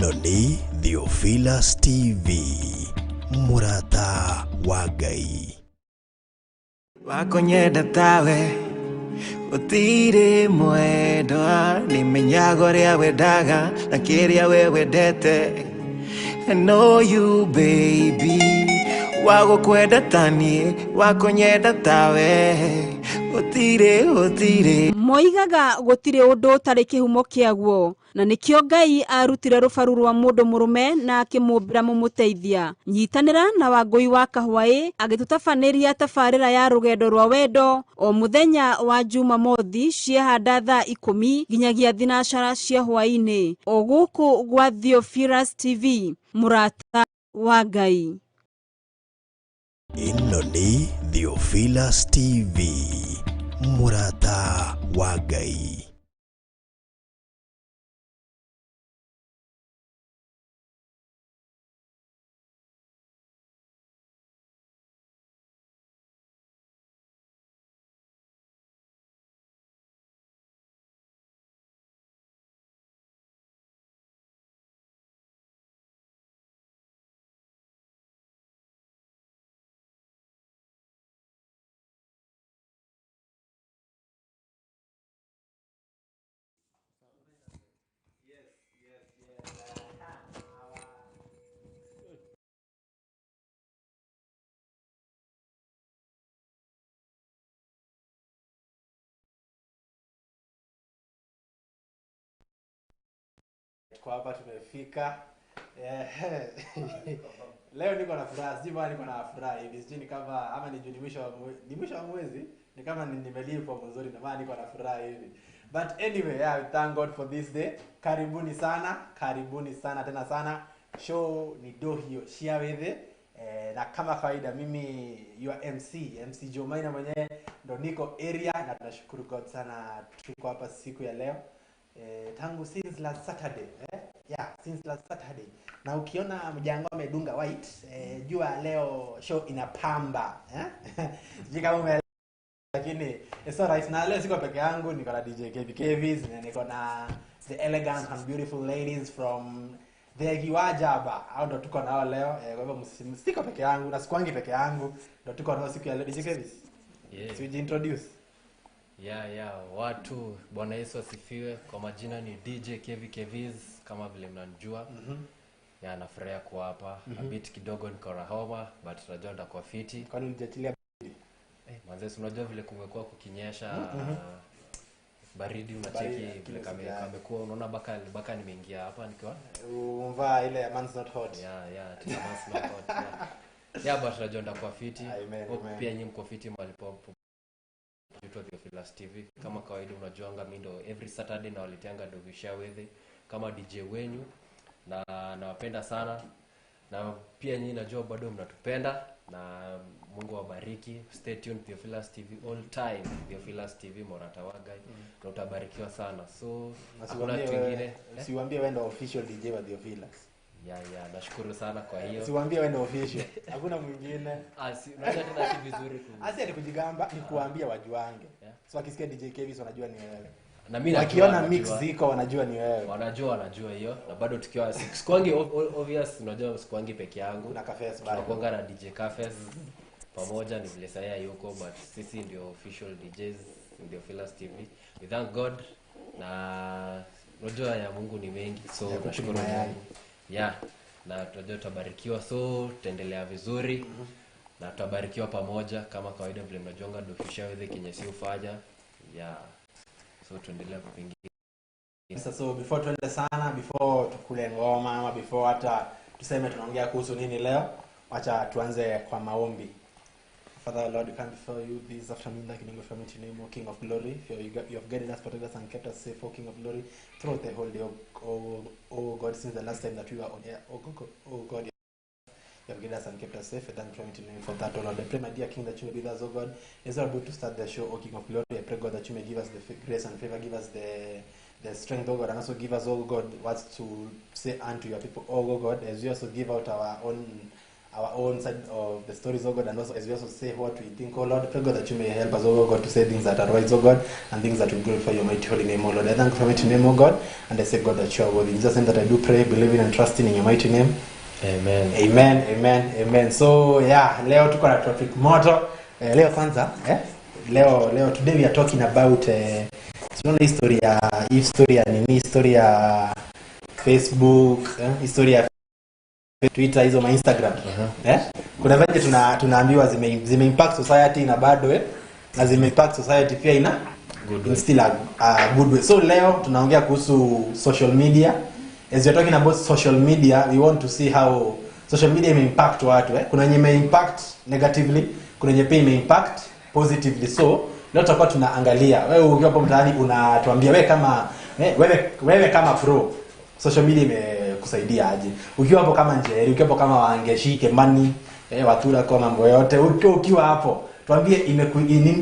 Ĩno nĩ Theophilus TV, mũrata wa Ngai. Wakonyenda tawe gũtirĩ mwendwa, nĩmenyaga ũrĩa wendaga na kĩrĩa we wendete. I know you baby, wagũkwenda ta niĩ, wakũnyenda tawe gũtirĩ gũtirĩ. Moigaga gũtirĩ ũndũ ũtarĩ kĩhumo kĩaguo, na nĩkĩo Ngai arutire rũbaru rwa mũndũ mũrũme na akĩmũmbĩra mũmũteithia. Nyitanĩra na Wangũi wa Kahwaĩ agĩtũtabanĩria tabarĩra ya rũgendo rwa wendo o mũthenya wa Jumamothi ciehanda thaa 10 nginyagia thinacara cia hwaĩ-inĩ, o gũkũ gwa Theophilus TV, mũrata wa Ngai. Ĩno nĩ Theophilus TV, mũrata wa Ngai. Kwa hapa tumefika. Leo niko na furaha, sijui bwana niko na furaha hivi, sijui ni kama ama ni juu ni mwisho wa mwezi, ni kama nimelipwa mzuri na maana niko na furaha hivi. But anyway, yeah, we thank God for this day. Karibuni sana, karibuni sana tena sana. Show ni Dohio Shiawethe. Na kama kawaida mimi your MC, MC Joe Maina mwenyewe ndo niko area, na tunashukuru God sana tuko hapa siku ya leo. Tangu since last Saturday, yeah, since last Saturday. Na ukiona mjango amedunga white, jua leo show inapamba, Sijui kama umeelewa, lakini it's all right. Na leo siko peke yangu, niko na DJ KV Kevis, na niko na the elegant and beautiful ladies from the Giwajaba. Hao ndo tuko nao leo. Kwa hivyo siko peke yangu na sikuangi peke yangu, ndo tuko nao siku ya leo. DJ Kevis, Yeah. si ujiintroduce? Yeah, watu, Bwana Yesu asifiwe. Kwa majina ni DJ Kevi Kevis, kama vile mnanijua. Yeah, nafurahia kuwa hapa. A bit kidogo niko na homa, but najua nitakuwa fiti. Kwani ulijiachilia? Manze, si unajua vile kumekuwa kukinyesha, baridi, unacheki Baridi, vile kila siku, kamekuwa, unaona baka nimeingia hapa nikiwa umvaa ile ya man's not hot. Yeah, tena man's not hot. Yeah. Yeah, but najua nitakuwa fiti. Amen, Hope amen. pia nyinyi mko fiti mahali popote. Theophilus TV. Kama kawaida unajuanga mimi ndo every Saturday nawaleteanga Dohio Shiawethe kama DJ wenyu, na nawapenda sana, na pia nyinyi najua bado mnatupenda, na Mungu awabariki. Stay tuned Theophilus TV all time. Theophilus TV Morata wa Ngai. Na utabarikiwa sana. So, Na hakuna kitu kingine. Siwaambie wewe ndo official DJ wa Theophilus. Yeah, nashukuru sana kwa hiyo. Siwaambie wewe ndo official. Hakuna mwingine. Si, unajua tena si vizuri ku- Asi ni kujigamba, ni kuambia wajuange. Yeah. So akisikia DJ Kevis wanajua ni wewe. Na mimi najua, Wakiona najua. mix ziko wanajua ni wewe. Wanajua hiyo. Na bado tukiwa sikuangi obvious, unajua sikuangi peke yangu. Kuna Kafes bado. Tunakuanga na DJ Kafes pamoja, ni vile sasa yuko, but sisi ndio official DJs ndio Theophilus TV. We thank God, na unajua ya Mungu ni mengi, so Ya kuku tunashukuru ni mayai. Mungu. Yeah, na tunajua tutabarikiwa, so tutaendelea vizuri. Na tutabarikiwa pamoja kama kawaida vile mnajuanga Dohio Shiawethe kenye si ufanya. Yeah. So tuendelea kupingia. Sasa, so before tuende sana, before tukule ngoma ama before hata tuseme tunaongea kuhusu nini leo, wacha tuanze kwa maombi. Father Lord, we come before you this afternoon, thank you for your name, O King of Glory. For you have guided us, protected us, and kept us safe, O King of Glory, throughout the whole day, O God, since the last time that we were on air, O God, O God, you have guided us and kept us safe. Thank you for that, O Lord. I pray, my dear King, that you may be with us, O God. As we are about to start the show, O King of Glory, I pray, God, that you may give us the grace and favor, give us the strength, O God, and also give us, O God, words to say unto your people, O God, as we also give out our own our own side of the stories, oh God, and also as we also say what we think, oh Lord. Pray, God, that you may help us, oh God, to say things that are right, oh God, and things that will glorify your mighty holy name, oh Lord. I thank you for your mighty name, oh God, and I say, God, that you are worthy. In Jesus' name that I do pray, believing and trusting in your mighty name. Amen. Amen, amen, amen. So yeah, leo tuko na topic moto. Leo kwanza, leo today we are talking about tunaona historia, historia nini, historia Facebook, historia Twitter, hizo ma Instagram. Kuna venye tunaambiwa zime impact society na bado na zime impact society pia ina good way. Still a good way. So leo tunaongea kuhusu social media. As we are talking about social media, we want to see how social media ime impact watu. Kuna yenye ime impact negatively, kuna yenye pia ime impact positively. So leo tutakuwa tunaangalia, wewe ukiwa hapo mtaani unatuambia wewe kama wewe kama pro, social media imekusaidia aje? Ukiwa hapo kama Njeri, ukiwa hapo kama Wangeshike Mani, Watura kwa mambo yote, ukiwa hapo tuambie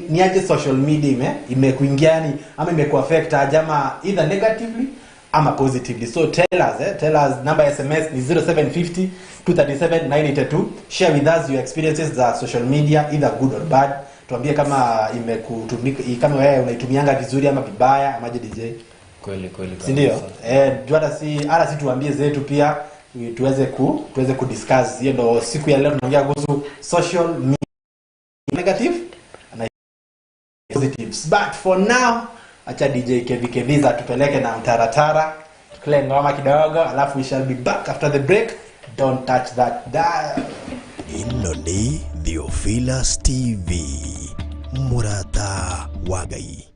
ni aje social media imekuingia yani ama imekuaffect aje, ama either negatively ama positively. So tell us, tell us, number SMS ni 0750 237 982. Share with us your experiences za social media, either good or bad. Tuambie kama imekutumika, kama wewe unaitumianga vizuri ama vibaya, ama je DJ? Kweli kweli. Si ndio? Hata si tuambie zetu pia tuweze ku discuss. Hiyo ndio siku ya leo tunaongea kuhusu social media negative na positives. But for now, acha DJ KVKV za tupeleke na mtaratara, tukule ngoma kidogo, alafu we shall be back after the break. Don't touch that dial. Ĩno nĩ Theophilus TV, mũrata wa Ngai.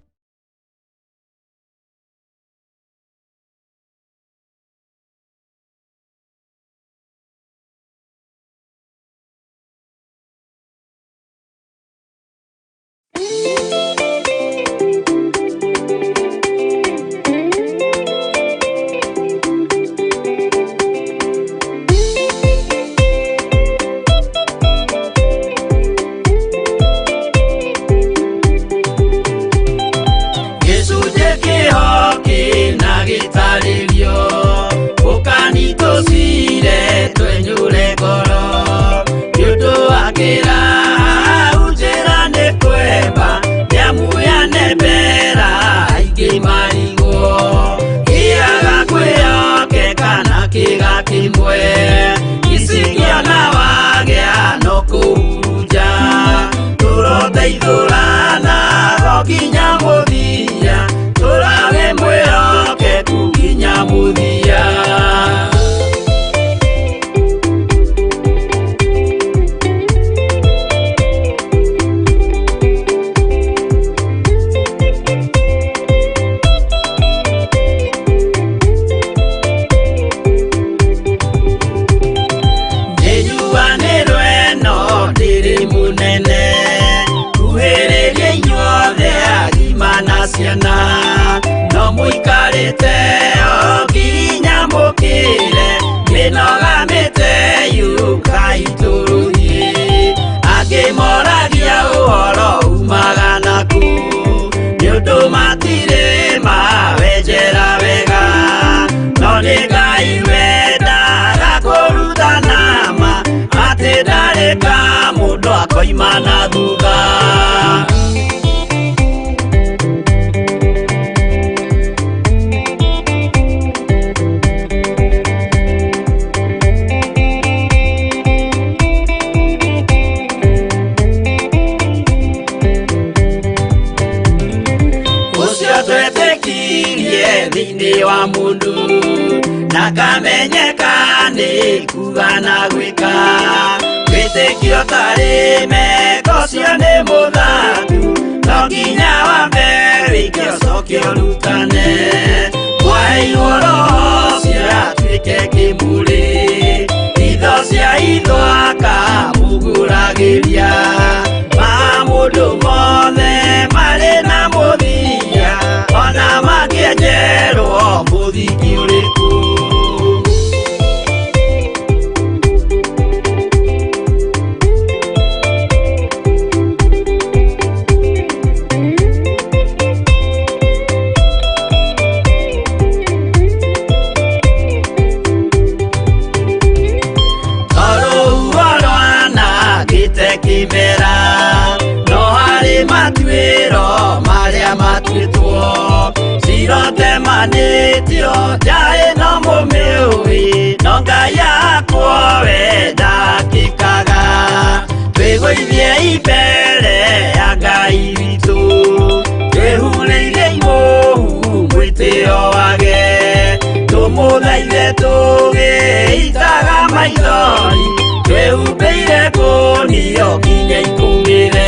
Tũmũthaithe tũgĩitaga maithori twĩhumbĩire kũnio nginya ikũmĩre.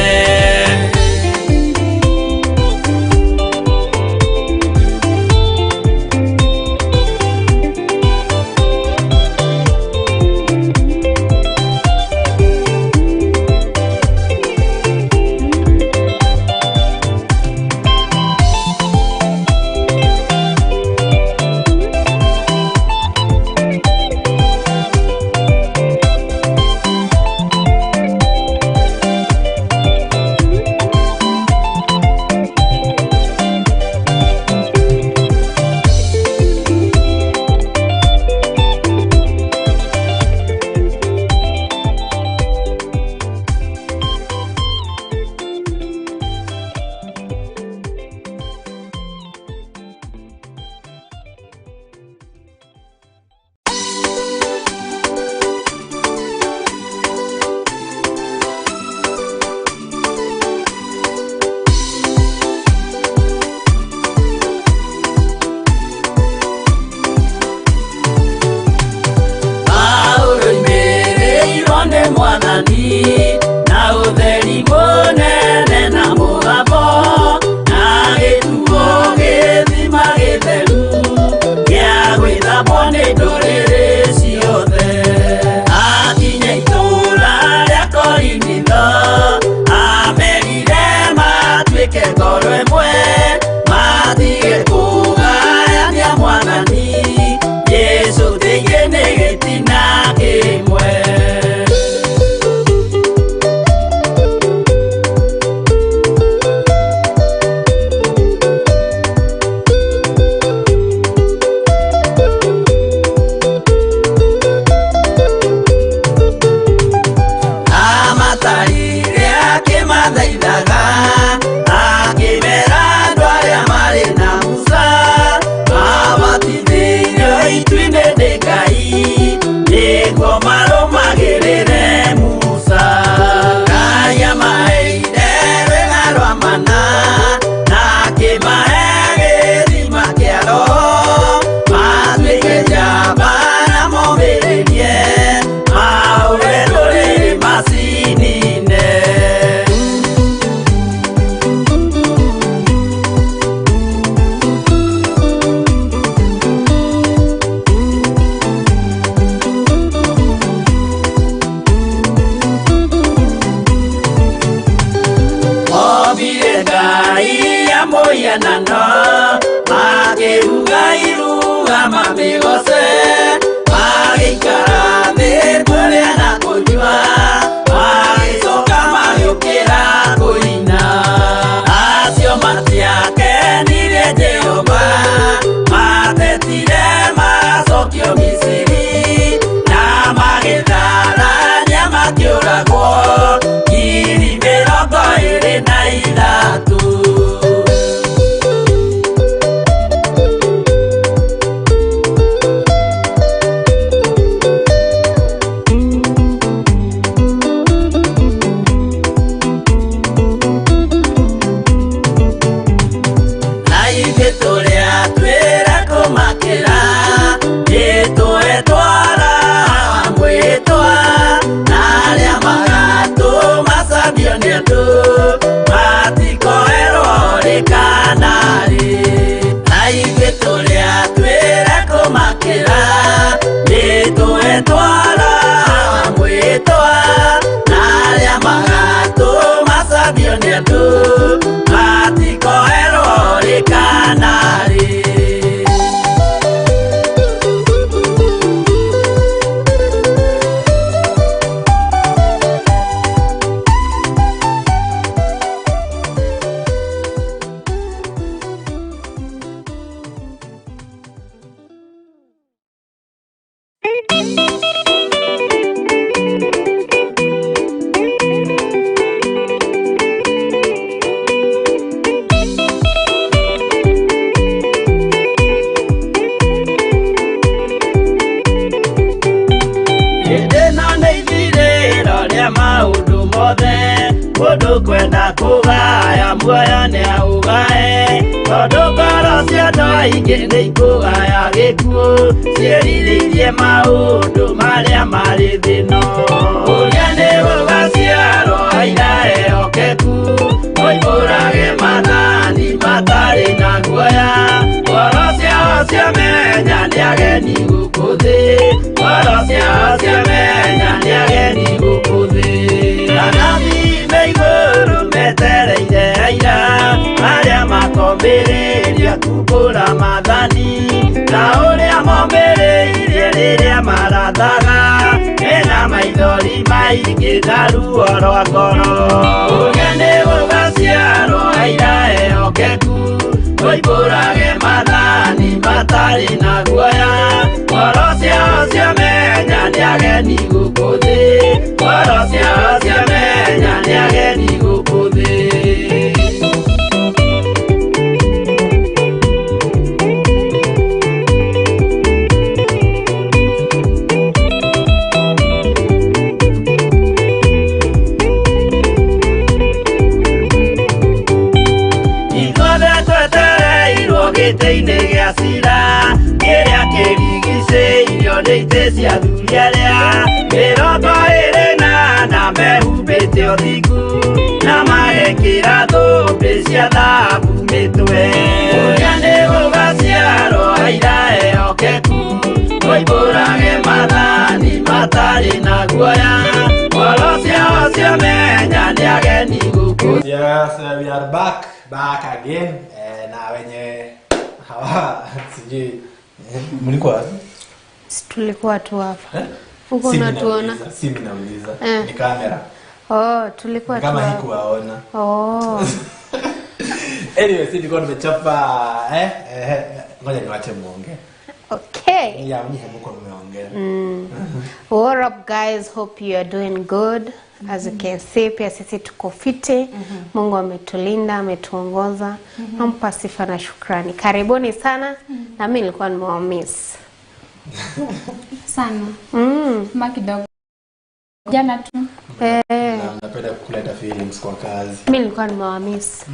Maũndũ mothe mũndũ kwenda kũgaya. Muoyo nĩaũgae tondũ ngoro cia andũ aingĩ nĩikũgaya gĩkuũ ciĩrirĩirie maũndũ marĩa marĩ thĩ-ĩno. Ũrĩa nĩgũgaciarwo aira ehokeku moimbũrage maathani matarĩ na guoya ngoro ciao ciamenya nĩ ageni gũkũ thĩ ngoro ciao ciamenya nĩ ageni gũkũ thĩ. Anabii me igũrũ metereire aira arĩa makombĩrĩria kumbũra maathani na ũrĩa mombĩrĩirie rĩrĩa marathaga mena maithori maingĩ na ruo rwa ngoro. Ũrĩa nĩgũgaciarwo aira ehokeku moimbũrage maathani matarĩ na guoya ngoro ciao ciamenya nĩ ageni gũkũ thĩ ngoro ciao ciamenya nĩ ageni gũkũ thĩ. Ithuothe twetereirwo gĩtĩ-inĩ gĩa cira kĩrĩa kĩrigicĩirio nĩ itĩ cia athuri arĩa 24 mehumbĩte ũthingu na magekĩra thũmbĩ cia thahabu mĩtwe. Ũrĩa nĩgũgaciarwo aira ehokeku moimbũrage maathani matarĩ na guoya ngoro ciao ciamenya nĩ ageni gũkũ. Yes, we are back again. Na wenye hawa sijui mlikuwa wapi? Tulikuwa tu hapa. Eh? Huko unatuona? Si mimi nauliza. Ni kamera. Oh, tulikuwa tu. Kama hikuwaona. Oh. Anyway, si nilikuwa nimechapa ngoja niwache muongee. Okay. Ya mimi hamko mmeongea. What up guys, hope you are doing good. As you can see, pia sisi tuko fiti. Mungu ametulinda, ametuongoza. Nampa sifa na shukrani. Karibuni sana. Na mimi nilikuwa nimewamiss sana. Kidogo. Jana tu. Napenda kuleta feelings kwa kazi. Mimi nilikuwa nimewamiss.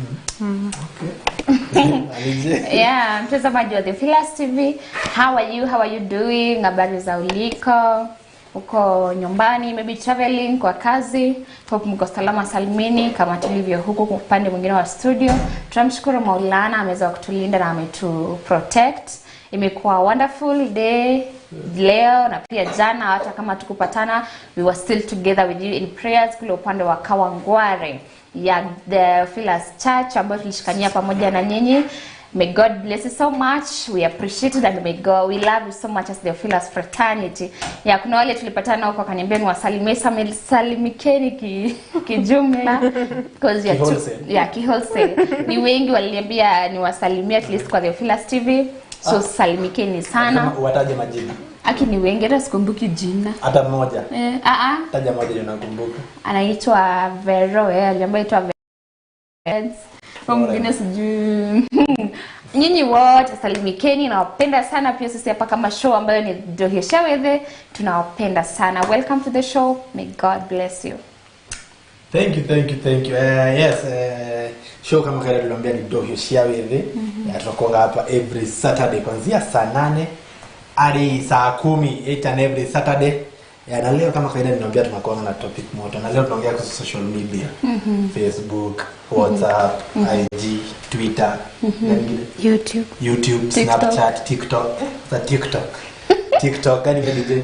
Okay. Yeah, mtazamaji wa Theophilus TV, how are you? How are you doing? Habari za uliko? Uko nyumbani, maybe traveling kwa kazi. Hope mko salama salimini kama tulivyo huku upande mwingine wa studio. Tunamshukuru Maulana ameweza kutulinda na ametu protect. Imekuwa wonderful day leo na pia jana, hata kama tukupatana we were still together with you in prayers kule upande wa Kawangware ya the Theophilus Church ambayo tulishikania pamoja na nyinyi. May God bless you so much. We appreciate it and may God, we love you so much as the Theophilus fraternity. Ya kuna wale tulipatana huko akaniambia niwasalimie, salimikeni kijumla because ya ki wholesale. Ni wengi waliniambia niwasalimie at least kwa the Theophilus TV. So salimikeni sana. Wataje majina? Aki ni wengi hata sikumbuki jina. Hata mmoja. Taja mmoja unakumbuka. Anaitwa Vero, aliambiwa aitwa Vero. Mwingine sijui. Nyinyi wote salimikeni, nawapenda sana. Pia sisi hapa kama show ambayo ni Ndohio Ciawethe tunawapenda sana. Welcome to the show. May God bless you. Thank you, thank you, thank you. Yes, show kama kawaida tuliambia ni Ndohio Ciawethe. Tutakuwa hapa every Saturday kuanzia saa 8 hadi saa 10, each and every Saturday. Na leo kama kawaida ninaambia tunakuwa na topic moto. Na leo tunaongea kuhusu social media. Facebook, WhatsApp, IG, Twitter, YouTube, TikTok. Snapchat, TikTok. Sasa TikTok. TikTok gani vile?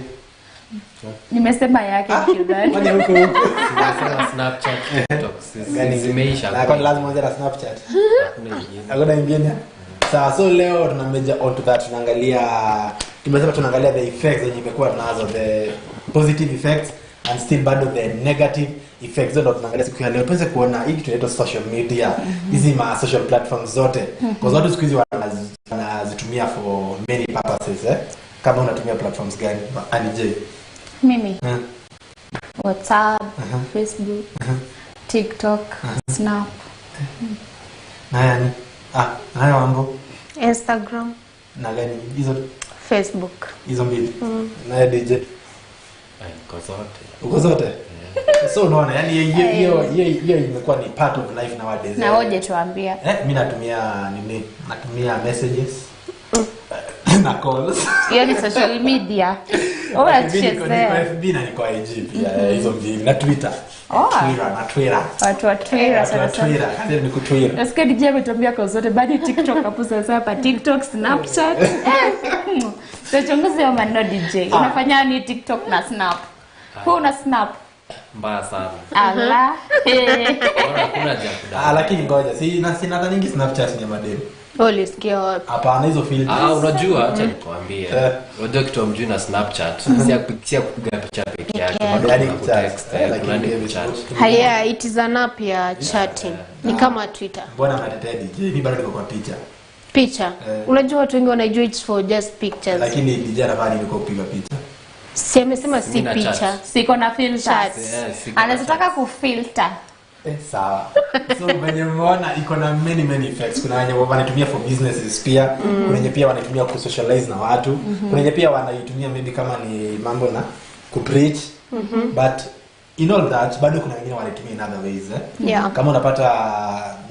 Nimesema yake kidhani. Kwani huko huko. Nimesema Snapchat, TikTok. Zimeisha. Na kwa lazima uanze na Snapchat. Hakuna nyingine. Sawa, so leo tuna major on to that, tunaangalia tumesema tunaangalia the effects zenye imekuwa nazo, the positive effects and still bado the negative effects. Ndio tunaangalia siku ya leo tuweze kuona hii kitu inaitwa social media, hizi ma social platforms zote, kwa sababu siku hizi wanazitumia for many purposes. Kama unatumia platforms gani? Anije? Mimi. WhatsApp, Facebook, TikTok, Snap. Na yani hayo mambo. Instagram. Na gani hizo? Facebook. Hizo mbili. Na DJ. Niko zote. Uko zote? So unaona, yani hiyo imekuwa ni part of life nowadays. Na wewe tuambia. Mimi natumia nini? Natumia messages. Na calls. Hiyo ni social media. Wewe Niko FB na niko IG pia, hizo mbili, na Twitter. Twitter na Twitter. Watu wa Twitter sana sana. Twitter, hadi niko Twitter. Nasikia DJ ametuambia kwa zote, bado TikTok hapo sasa hapa TikTok, Snapchat. Tuchunguze maneno DJ. Unafanya ni TikTok na Snap? Wewe una Snap? Mbaya sana. Ala. Hakuna jambo. Lakini ngoja, si na sina hata nyingi Snapchat ni madem. Ulisikia wapi? Hapana, hizo filters. Unajua, acha nikwambie. Unajua kitu amjui na Snapchat, si ya kupiga picha peke yake, bado kuna kutext, kuna chat. Yeah, it is an app ya chatting. Ni kama Twitter. Mbona mnatetea DJ? Mimi bado niko kwa picha. Picha. Unajua watu wengi wanajua it's for just pictures. Lakini DJ anafanya nini kwa kupiga picha? Si amesema si picha. Siko na filters. Anataka kufilter. Sawa. So wenye mmeona iko na many effects. Kuna wenye wanatumia for businesses pia, kuna wenye pia wanatumia ku socialize na watu, kuna wenye pia wanaitumia maybe kama ni mambo na ku preach. But in all that bado kuna wengine wanaitumia in other ways. Yeah. Kama unapata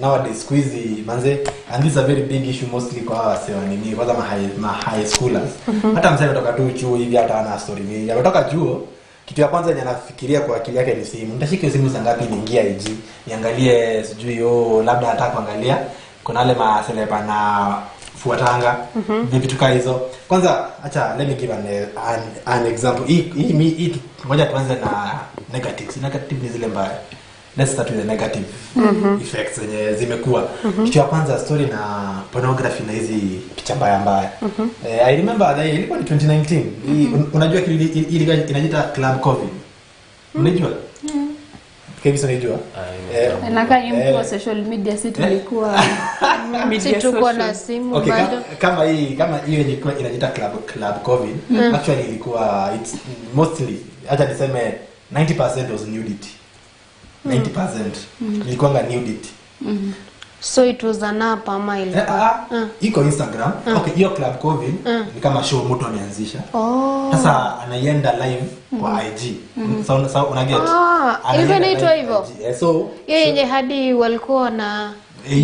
nowadays squeezy manze, and this is a very big issue mostly kwa wase wa nini, kwanza ma high schoolers. Hata mzee ametoka tu chuo hivi, hata ana story mingi. Ametoka chuo, kitu ya kwanza yenye anafikiria kwa akili yake ni simu. Nitashika simu saa ngapi niingie IG, niangalie sijui labda nataka kuangalia kuna wale maseleba na fuatanga vitu kama hizo. Kwanza acha let me give an example. Hii ngoja tuanze na negatives. Negative ni zile mbaya. Let's start with the negative effects zenye zimekuwa. Kitu ya kwanza, story na pornography na hizi picha mbaya mbaya. I remember ilikuwa ni 2019. Unajua ile inajiita Club Covid. Unajua? Kevin unajua? Na kama kwa social media si tulikuwa media tulikuwa na simu bado. Kama hiyo ilikuwa inajiita Club Covid. Actually ilikuwa it's mostly, acha niseme 90% was nudity. 90% ilikuwa nudity. So it was an app ama ilikuwa iko Instagram. Okay, hiyo Club Covid ni kama show mtu ameanzisha. Sasa anaienda live kwa IG. So una get. Ilikuwa inaitwa hivyo. So hiyo yenye hadi walikuwa na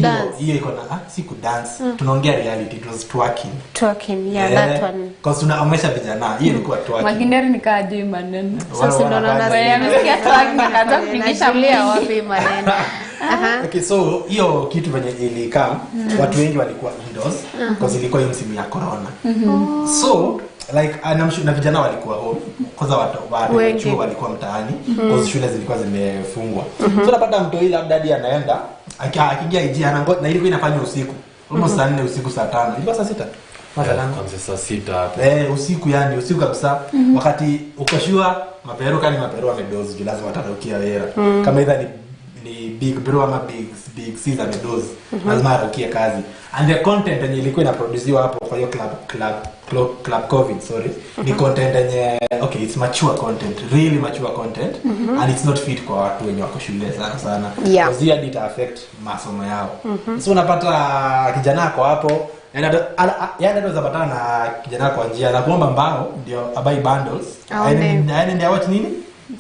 dance. Hiyo iko na si ku dance. Tunaongea reality, it was twerking. Twerking, yeah, that one. Because tunaomesha vijana, hiyo ilikuwa twerking. Magineri nikajui maneno. Sasa ndo naona amesikia twerking akaanza kupigisha mlia wapi maneno. Okay, so hiyo kitu venye ilikam, watu wengi walikuwa indoors because ilikuwa hiyo msimu ya corona. So like na vijana walikuwa home, kwanza watu chuo walikuwa mtaani because shule zilikuwa zimefungwa. So unapata mtu ile labda hadi anaenda akiingia IG anangoja, na ilikuwa inafanywa usiku almost saa 4 usiku, saa 5, ilikuwa saa 6 kwanza saa 6 hapo usiku, yani usiku kabisa. Wakati uko sure maperu kani maperu amedozi juu lazima wataraukia wera. Kama either ni big bro ama big sis amedozi, lazima araukie kazi. And the content yenye ilikuwa inaproduciwa hapo kwa hiyo Club Covid, sorry, ni content yenye okay, it's mature content, really mature content. And it's not fit kwa watu wenye wako shule sana sana. Because hiyo ita affect masomo yao. So unapata kijana wako hapo, yani anaweza patana na kijana kwa njia na kuomba mbao ndio abai bundles. Yaani ndio watch nini?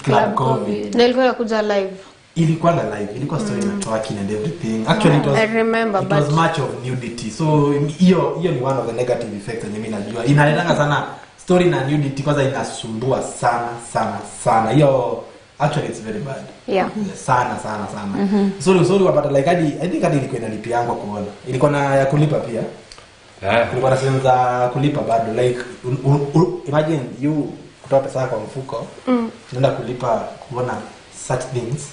Club Covid. Na ilikuwa inakuja live. Ilikuwa na live, ilikuwa story na twerking and everything. Actually it was, I remember, it was much of nudity. So hiyo ni one of the negative effects yenye mimi najua. Inaletanga sana story na nudity, kwanza inasumbua sana sana sana. Hiyo actually it's very bad. Yeah. Sana sana sana. Sorry wapata like hadi I think hadi ilikuwa inalipiangwa kuona. Ilikuwa na ya kulipa pia. Kulikuwa na sehemu za kulipa bado like imagine you kutoa pesa kwa mfuko unaenda kulipa kuona such things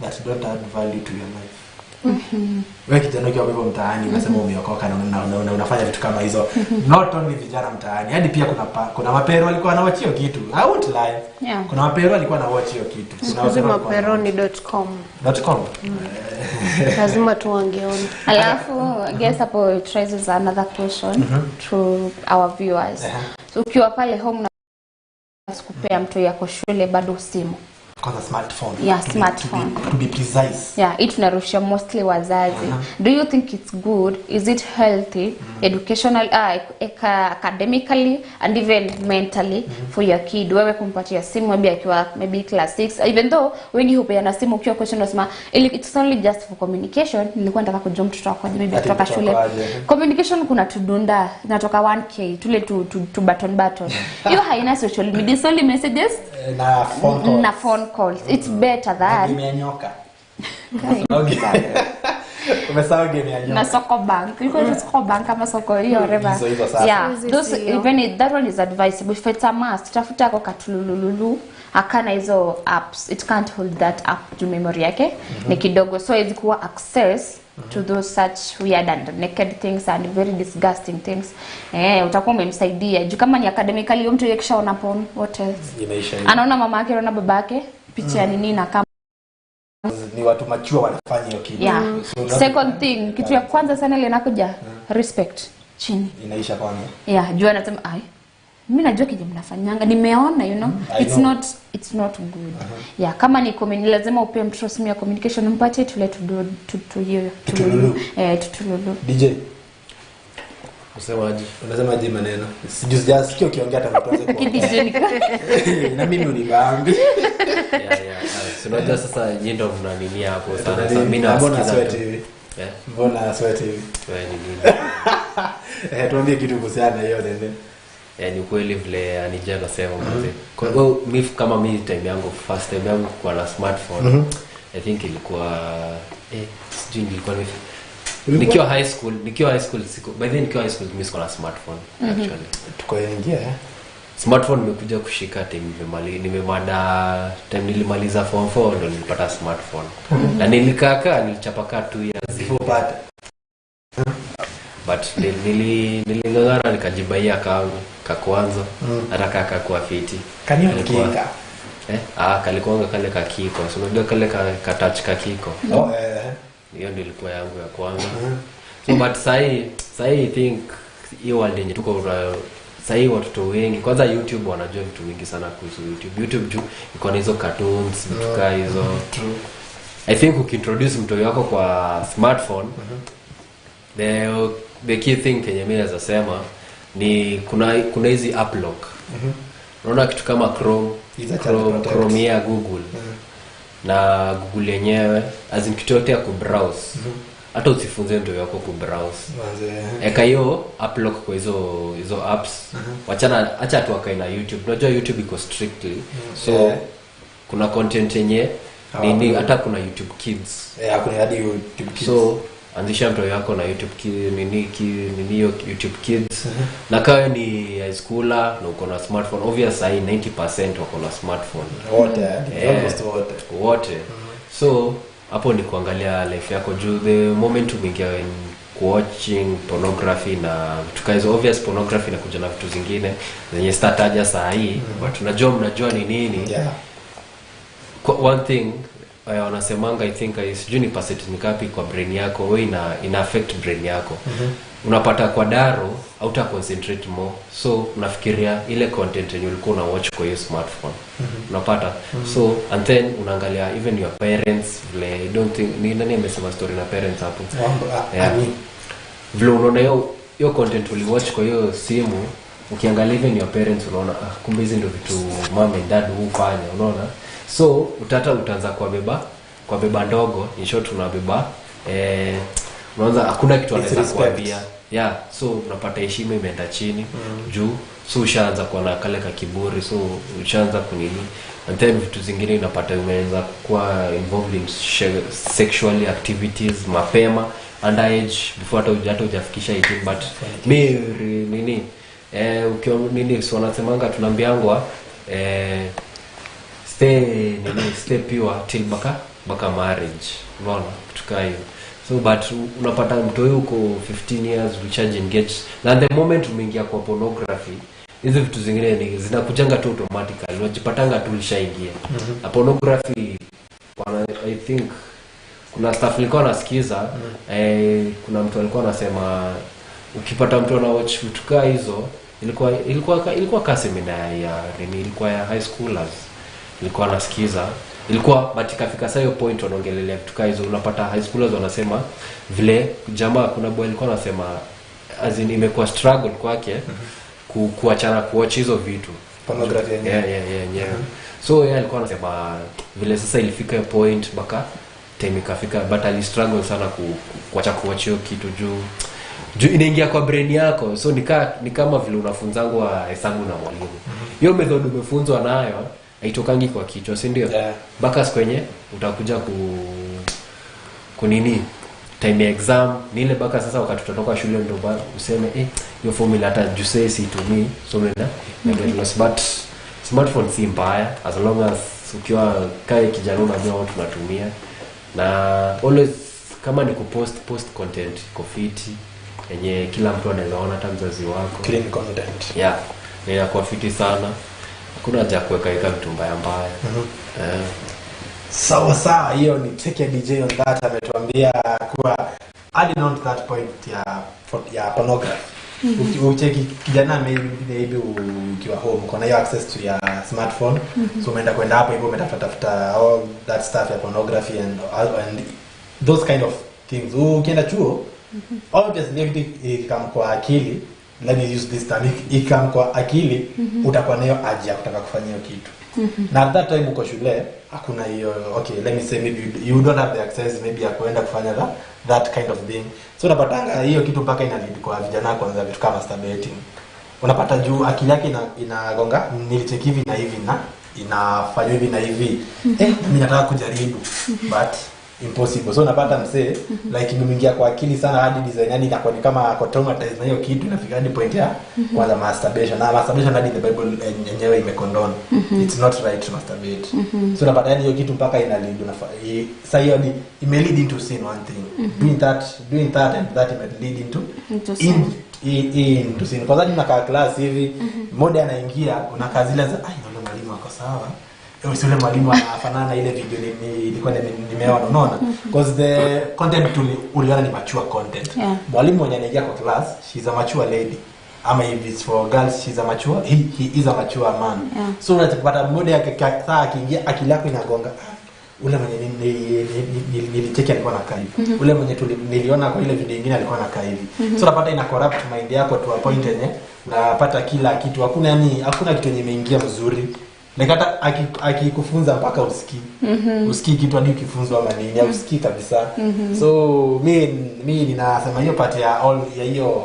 that don't add value to your life. Wewe kijana ukiwa hivyo mtaani unasema umeokoka na unafanya vitu kama hizo. Not only vijana mtaani, hadi pia kuna mapero walikuwa wanawatch hiyo kitu. I won't lie. Yeah. Kuna mapero walikuwa wanawatch hiyo kitu. Kuna maperoni.com. .com. Lazima tuangeone. Alafu guess hapo it raises another question to our viewers. So ukiwa pale home na sikupea mtu yako shule bado simu. Kwanza smartphone. Yeah, smartphone. To be precise. Yeah, hii tunarusha mostly wazazi. Do you think it's good? Is it healthy? Educational, academically and even mentally for your kid. Wewe kumpatia simu maybe akiwa maybe class 6, even though wengi hupeana simu ukiwa question unasema it's only just for communication. Nilikuwa nataka kujua mtoto wako aje maybe Ati kutoka mtoto shule. wako aje. Communication kuna tudunda natoka 1k tule tu button button. Hiyo haina social media, it's only messages Na phone calls. na phone calls. It's better than Game ya nyoka. Okay. Umesahau game ya nyoka. na Soko Bank. Ilikuwa inaitwa Soko Bank ama soko hiyo whatever. Hizo hizo sasa. Yeah, Hizo those sio. even if that one is advisable. If it's a must, tafuta ako katulululu akana hizo apps. It can't hold that app juu memory yake ni kidogo, so haiwezi kuwa access to those such weird and naked things and very disgusting things. Utakuwa umemsaidia juu kama ni academically huyo mtu yakishaona porn, what else? Inaisha hiyo. Anaona mama yake, anaona baba yake picha ya nini na kama Ni watu machua wanafanya hiyo kitu. yeah. So, Second thing, kitu ya kwanza sana ile inakuja respect chini. Inaisha kwanza. Yeah, juu anasema ai mimi najua kile mnafanyanga nimeona, you know. I It's know. not, it's not good. Yeah, kama ni lazima upe mtoto simu ya communication, mpatie tule tu hiyo Tutululu. Tutululu. DJ, Usemaje? unasema je maneno? Sijui sijasikia ukiongea tangu tuanze kuongea. DJ ni Na mimi unibambi. Yeah, yeah. Si unajua sasa nyinyi ndo mnaninia hapo sana. Sasa mimi Mbona nawasikiza sweat tu. hivi? Eh, Mbona sweat hivi? wewe ni nini? Tuambie kitu kuhusiana na hiyo nene. Yeah, ni kweli vile Anija anasema mzee. Kwa hiyo mimi kama mimi time yangu first time yangu kuwa na smartphone. I think ilikuwa sijui nilikuwa nikiwa high school, siku by then nikiwa high school mimi sikuwa na smartphone actually. Tuko ingia Smartphone nimekuja kushika time nimemada time nilimaliza form 4 ndo nilipata smartphone. Na nilikaa nilichapa kaa 2 years Before upate. But niling'ang'ana nikajibaia kangu ka kwanza hata kaka kwa fiti. Kanio Kalikuwa- kika. Kalikuanga kale kakiko. So unajua kale ka touch kakiko. Oh, Hiyo ndio ilikuwa yangu ya kwanza. So but sahi I think hiyo world yenye tuko sahi watoto wengi kwanza YouTube wanajua vitu vingi sana kuhusu YouTube. YouTube juu iko na hizo cartoons, vitu kaa hizo. True. I think ukiintroduce mtoto wako kwa smartphone the key thing kenye mimi naweza sema ni kuna hizi app lock. Unaona kitu kama Chrome, Hizo child Chrome, protect. Chrome ya Google na Google yenyewe as in kitu yote ya kubrowse. Hata usifunze mtoto wako kubrowse. Manze. Eka hiyo app lock kwa hizo apps. Wachana acha tu akae na YouTube. Unajua YouTube iko strictly. So Yeah. kuna content yenye nini hata kuna YouTube Kids. Kuna hadi YouTube Kids. So anzisha mtoto wako na YouTube nini hiyo YouTube Kids. Na kama ni high schooler na uko na smartphone, obvious sahi 90% wako na smartphone. Wote, almost wote. Wote. So hapo ni kuangalia life yako juu the moment umeingia in watching pornography na vitu kama hizo, obvious pornography inakuja na vitu zingine zenye sitataja saa hii, but unajua mnajua ni nini. Yeah. One thing wanasemanga I think sijui ni percent ni ngapi kwa brain yako wewe ina affect brain yako. Unapata kwa daro hauta concentrate more, so unafikiria ile content yenye ulikuwa una watch kwa hiyo smartphone. Unapata so and then unaangalia even your parents vile I don't think ni nani amesema story na parents hapo. Yeah. Vile unaona hiyo content uliwatch kwa hiyo simu, ukiangalia even your parents unaona kumbe hizi ndio vitu mom and dad hufanya, unaona. So utaanza kwa beba ndogo, in short unabeba unaanza hakuna kitu anaweza kuambia. Yeah, so unapata heshima imeenda chini juu, so ushaanza kuwa na kale ka kiburi, so ushaanza kunini, and then vitu zingine unapata umeanza kuwa involved in sexual activities mapema underage before hata hujafikisha 18. But mi nini ukiwa nini, so wanasemanga tunaambiangwa stay pure till baka marriage, unaona kitu kama hiyo. So but unapata mtu huyu uko 15 years recharge engage, na the moment umeingia kwa pornography hizi vitu zingine ni zinakujanga tu automatically, unajipatanga tu ulishaingia. Na pornography I think kuna staff nilikuwa nasikiza, kuna mtu alikuwa anasema ukipata mtu ana watch vitu kama hizo, ilikuwa ka semina ya nini, ilikuwa ya high schoolers. Nilikuwa nasikiza ilikuwa, but ikafika saa hiyo point wanaongelelea vitu kaa hizo. Unapata high schoolers wanasema vile jamaa, kuna boy alikuwa anasema, as in, imekuwa struggle kwake kuachana kuwatch hizo vitu. Pornography yenyewe. Yeah. So yeye alikuwa anasema vile sasa ilifika hiyo point mpaka time ikafika, but ali struggle sana kuacha kuwatch hiyo kitu juu inaingia kwa brain yako. So ni kama vile unafunzangwa hesabu na mwalimu, hiyo method umefunzwa nayo haitokangi kwa kichwa, si ndio? Yeah. Mpaka siku yenye utakuja kunini, time ya exam ni ile mpaka sasa wakati utatoka shule ndo useme, "Eh, hiyo formula hata juu sasa situmii." So unaenda na get lost. But smartphone si mbaya as long as ukiwa kae kijana unajua watu tunatumia, na always kama ni kupost, post content iko fiti yenye kila mtu anaweza ona, hata mzazi wako. Clean content. Yeah, na inakuwa fiti sana. Hakuna haja ya kuweka weka vitu mbaya mbaya. Eh. Sawa sawa, hiyo ni take ya DJ on that. Ametuambia kuwa adding on to that point ya pornography. Ucheki kijana, maybe ukiwa home uko na hiyo access to ya smartphone, so umeenda kwenda hapo hivyo, umetafuta tafuta all that stuff ya pornography and those kind of things. Ukienda chuo, obviously kitu ikikam kwa akili, let me use this term, ikikam kwa akili, utakuwa nayo haja ya kutaka kufanya hiyo kitu. Na at that time uko shule, hakuna hiyo. Okay, let me say maybe you don't have the access maybe ya kuenda kufanya that kind of thing. So unapatanga hiyo kitu mpaka ina lead kwa vijana kwanza vitu kama masturbating. Unapata juu akili yake inagonga, nilicheki hivi na hivi na inafanywa hivi na hivi, eh, mimi nataka kujaribu, but impossible. So unapata msee like imeingia kwa akili sana hadi design, yani inakuwa ni kama ako traumatized na hiyo kitu, inafika hadi point ya kwanza masturbation. Na masturbation hadi the Bible yenyewe imecondone, it's not right to masturbate. So unapata yani hiyo kitu mpaka ina lead sasa hiyo ni ime lead into sin. One thing, doing that and that ime lead into Into sin. Into sin, kwa sababu unakaa class hivi, mmoja anaingia, unakaa zile za, "Ai, yule mwalimu ako sawa. Eh, si yule mwalimu anafanana na ile video nilikuwa nimeona?" Unaona, because the content uliona ni mature content. Mwalimu mwenye anaingia kwa class, she's a mature lady, ama if it's for girls, she's a mature he is a mature man. So unapata mmoja saa akiingia, akili yako inagonga, "Ah, ule mwenye nilicheki alikuwa anakaa hivi, ule mwenye niliona kwa ile video ingine alikuwa anakaa hivi." So unapata ina corrupt mind yako to a point yenye unapata kila kitu hakuna, yani hakuna kitu yenye imeingia mzuri. Like hata akikufunza mpaka usikii kitu, hadi ukifunzwa ama nini hausikii kabisa. So mi ninasema hiyo part ya all ya hiyo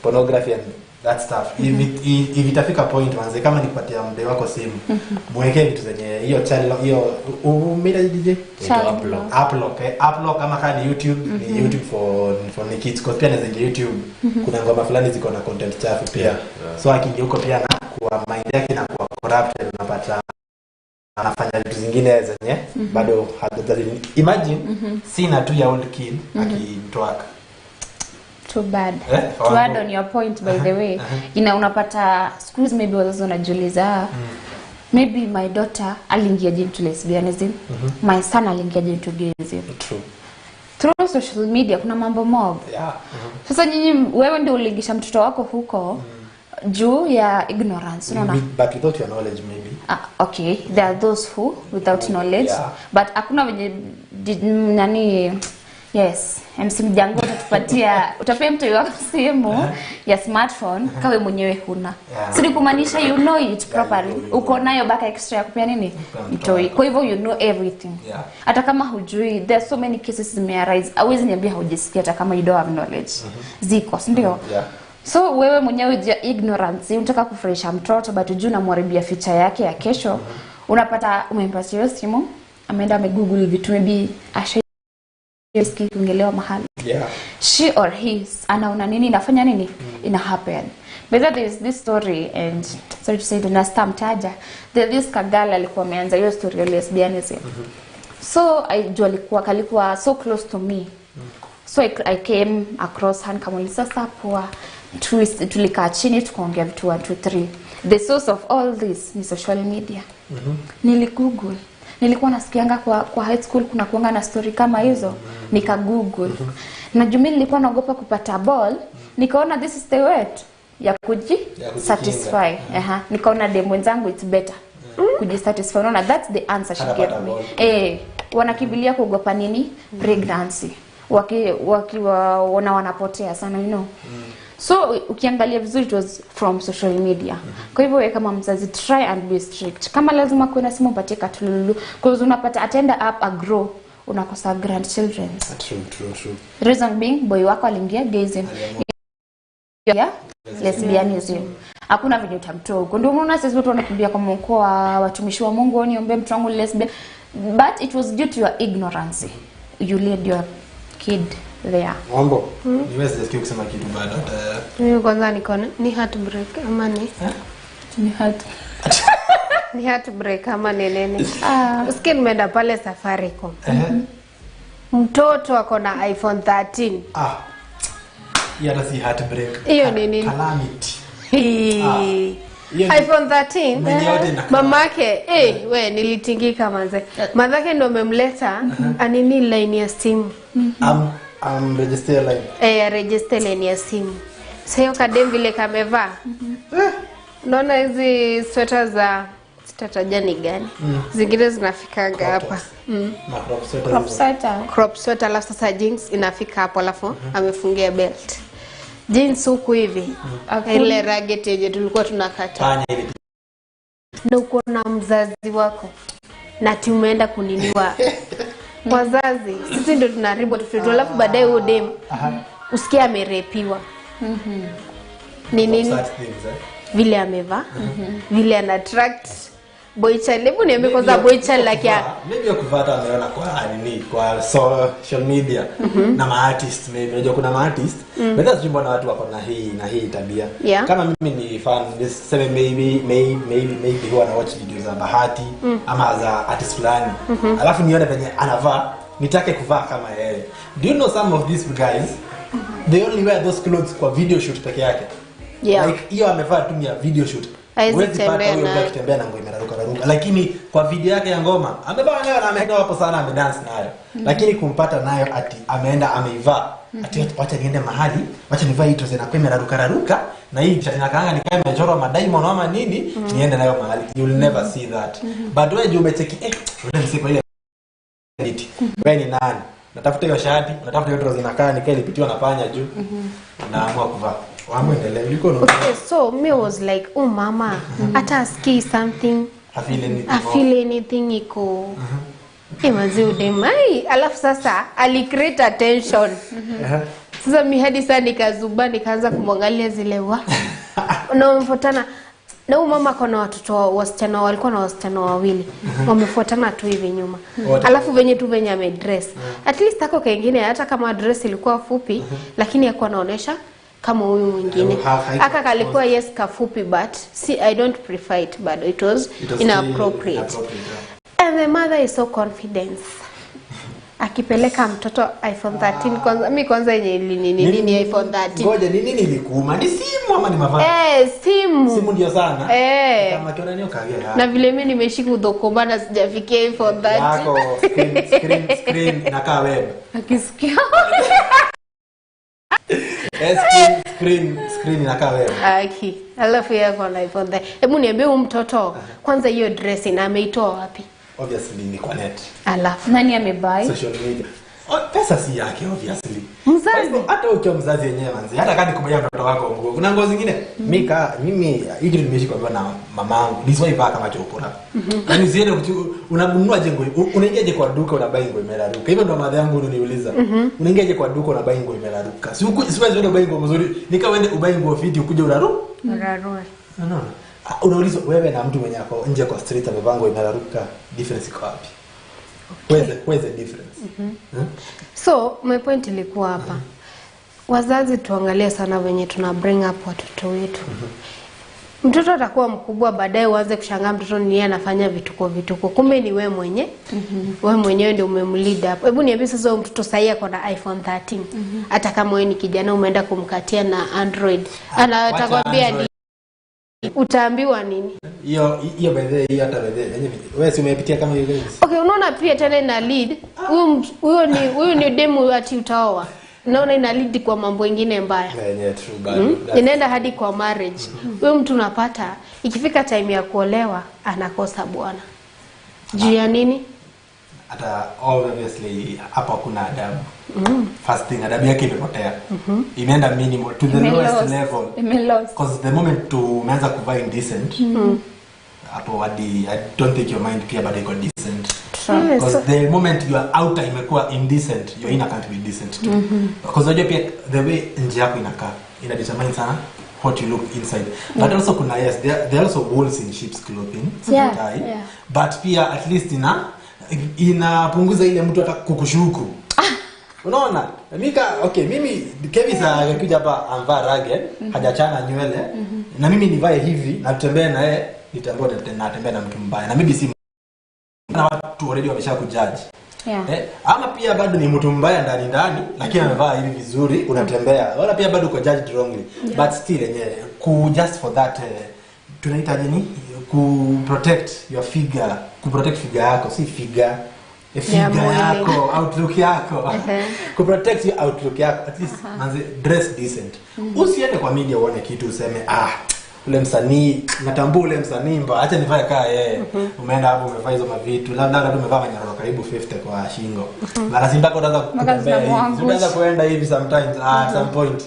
pornography and that stuff, if itafika point manze, kama nikupatia mdee wako simu, mwekee vitu zenye hiyo channel hiyo umeita DJ. Child App lock. lock. App lock, eh, app lock, ama kama ni YouTube, ni YouTube for ni kids, cause pia naweza ingia YouTube, kuna ngoma fulani ziko na content chafu pia. So akiingia huko pia na kuwa mind yake na kuwa corrupted, unapata anafanya vitu zingine zenye bado imagine sina 2-year old kid akitwerk. Too bad. Eh, To add on your point, by the way, ina unapata siku hizi maybe wazazi wanajiuliza, "Maybe my daughter aliingiaje into lesbianism? My son aliingiaje into gayism?" True. Through social media kuna mambo mob. Sasa nyinyi, wewe ndio uliingisha mtoto wako huko juu ya ignorance, unaona? But without your knowledge maybe. Ah, okay, there are those who without knowledge, but hakuna wenye nani, yes, MC Mjango utatupatia, utapea mtu wako simu ya smartphone kawe mwenyewe huna? Si ni kumaanisha you know it properly? You know. Uko nayo baka extra ya kupea nini? Kupea mtoto Mtoi. wako. Kwa hivyo you know everything. Hata kama hujui, there are so many cases zimearise, hauwezi niambia haujisikia hata kama you don't have knowledge. Ziko, si ndio? Yeah. So wewe mwenyewe juu ya ignorance unataka kufurahisha mtoto, but hujui unamharibia future yake ya kesho. Unapata umempatia hiyo simu, ameenda amegoogle vitu maybe ashaisikia kuongelewa mahali. She or he anaona nini inafanya nini, ina happen. But there is this story, and sorry to say it, na sitamtaja. There this kagala alikuwa ameanza hiyo story ya lesbianism. So I juu alikuwa kalikuwa so close to me, so I came across her, nikamuuliza, "Sasa poa." Tulikaa chini, tukaongea vitu 1 2 3. The source of all this ni social media. Niligoogle, nilikuwa nasikianga kwa high school kuna kuanga na story kama hizo, nika google. Na juu mimi nilikuwa naogopa kupata ball, nikaona this is the way ya kuji Ya kujikinga. satisfy. Aha, nikaona dem wenzangu, it's better. Kujisatisfy. Unaona, that's the answer she gave me. Wanakimbilia kuogopa nini? Pregnancy. Wakiwa wanapotea sana, you know. So ukiangalia vizuri it was from social media. Kwa hivyo wewe kama mzazi try and be strict. Kama lazima kuwe na simu upatie katululu, because unapata atenda up a grow, unakosa grandchildren. True. Reason being boy wako aliingia gayism. Yeah, lesbianism. Hakuna venye utamtoa huko. Ndio unaona sisi watu wanakimbia kwa Mungu, kwa watumishi wa Mungu, niombe mtu wangu lesbian. But it was due to your ignorance. You led your kid there. Mambo. Niwezi sijasikia kusema kitu bado. Mimi kwanza niko ni heartbreak ama ni? Ni heart. Ni heartbreak ama ni nini? Usikie nimeenda pale Safaricom. Mtoto ako na iPhone 13. Hiyo hata si heartbreak. Hiyo ni nini? Calamity. iPhone 13 mamake we nilitingika manze. Mamake ndo amemleta anini line ya simu. Register line. Register line ya simu. Sasa hiyo kadem vile kamevaa. Unaona hizi sweater za sitataja ni gani. Zingine zinafikanga hapa. Crop sweater. Crop sweater alafu sasa jeans inafika hapo alafu amefungia belt. Jeans huku hivi. Ile ragged yenye tulikuwa tunakata. Na uko na mzazi wako na tumeenda kuniniwa. Wazazi sisi ndio tunaharibu watoto alafu baadaye huyo dem usikie amerepiwa. Ni nini? Vile amevaa, vile ana attract boy child. Hebu niambie kwanza boy child like ya maybe ukivata ameona kwa nini kwa social media na ma artist maybe. Unajua kuna ma artist but sijui mbona watu wako na hii tabia. Kama mimi ni fan niseme maybe huwa na watch video za Bahati ama za artist fulani. Alafu nione venye anavaa nitake kuvaa kama yeye. Do you know some of these guys they only wear those clothes kwa video shoot peke yake. Like hiyo amevaa tu ya video shoot. Huwezi pata huyo mtu akitembea na nguo imeraruka raruka. Lakini kwa video yake ya ngoma amevaa nayo na ameenda hapo sana amedance nayo. Lakini kumpata nayo ati ameenda ameivaa. Ati wacha niende mahali, wacha nivae hii trouser na kwa imeraruka raruka na hii shati nakaanga ni kama imechorwa ma diamond ama nini, niende nayo mahali. You will never see that. But wewe umecheki ule msiko ile edit. Wewe ni nani? Natafuta hiyo shati, natafuta hiyo trouser inakaa ni kile ilipitiwa na panya juu. Naamua kuvaa. Okay, so me was like, oh mama, hata aski something, I feel anything iko. Manzi udemai. Alafu sasa ali create attention. Sasa mi hadi sana nikazuba nikaanza kumwangalia zile wa. Na wamefuatana. Na huyu mama kuna watoto wasichana walikuwa na wasichana wawili. Wamefuatana tu hivi nyuma. Alafu venye tu venye amedress. At least ako kengine hata kama dress ilikuwa fupi lakini hakuwa anaonesha kama huyu mwingine. Aka kalikuwa yes kafupi but see I don't prefer it but it was inappropriate. And the mother is so confident. Akipeleka mtoto iPhone 13 kwanza mimi kwanza yenye nini iPhone 13. Ngoja ni nini ilikuuma? Ni simu ama ni mavazi? Simu. Simu ndio sana. Kama kiona nio kagea. Na vile mimi nimeshika udhokoma na sijafikia iPhone 13. Yako screen inakaa web. Akisikia. Screen inakaa wewe. Aki. Alafu yako na iPhone 13. Hebu niambie huyu mtoto kwanza hiyo dressing ameitoa wapi? Obviously ni kwa net. Alafu nani amebuy? Social media. Pesa si yake obviously. Mzazi. Hata ukiwa mzazi yenyewe manzi. Hata kama nikubaya mtoto wako nguo. Kuna nguo zingine mimi hiki nimeishi kwa na mamangu. Nisiwahi vaa kama chokora. Yaani usiende unanunua je nguo? Unaingiaje kwa duka unabai nguo imeraruka? Hivyo ndo madha yangu unaniuliza. Unaingiaje kwa duka unabai nguo imeraruka? Si siwezi uende ubai nguo mzuri. Nika uende ubai nguo fiti ukuje uraru? Urarue. Unaona? Unaulizwa wewe na mtu mwenye ako nje kwa street amevaa nguo imeraruka, difference iko wapi? Where's the difference? So my point ilikuwa hapa. Wazazi tuangalie sana wenye tuna bring up watoto wetu. Mtoto atakuwa mkubwa baadaye uanze kushangaa mtoto ni yeye anafanya vituko. Kumbe ni wewe mwenyewe. Wewe mwenyewe ndio umemlead hapo. Hebu niambie sasa huyo mtoto sasa ako na iPhone 13. Hata kama wewe ni kijana umeenda kumkatia na Android. Anatakwambia ni utaambiwa nini? Hiyo by the way, hiyo hata by the way. Wewe si umepitia kama hiyo guys. Okay, unaona pia tena ina lead. Huyu ni demu ati utaoa. Naona ina lead kwa mambo ingine mbaya. Yeah, true, but Inaenda hadi kwa marriage. Huyo mtu unapata ikifika time ya kuolewa anakosa bwana. Juu ya nini? Hata obviously hapa kuna adabu. First thing, adabu yake imepotea. Imeenda minimal to the lowest level. Because the moment tumeanza kuvaa indecent, hapo hadi I don't think your mind pia bado iko decent. Because the moment your outer imekuwa indecent, your inner can't be decent too. Because unajua pia the way nje yako inakaa ina determine sana what you look inside. But also kuna yes, there are also wolves in sheep's clothing. But pia at least inapunguza ile mtu hata kukushuku. Unaona? Mika, okay, mimi Kevin akakuja hapa amvaa ragged, hajachana nywele, na mimi nivae hivi na tutembee na yeye, nitambua natembea na mtu mbaya. Na maybe si na watu already wamesha kujudge. Ama pia bado ni mtu mbaya ndani ndani, lakini amevaa hivi vizuri, unatembea. Wala pia bado uko judged wrongly. But still yenyewe ku just for that tunaita nini? Ku protect your figure, ku protect figure yako, si figure. Figure yako, outlook yako. Ku protect your outlook yako, at least manze dress decent. Usiende kwa media uone kitu useme ule msanii, natambua ule msanii mba, acha nivae kaa yeye. Umeenda hapo umevaa hizo mavitu, labda umevaa manyororo karibu 50 kwa shingo. Mara si mpaka utaanza kutembea hivi. Utaanza kuenda hivi sometimes at some point.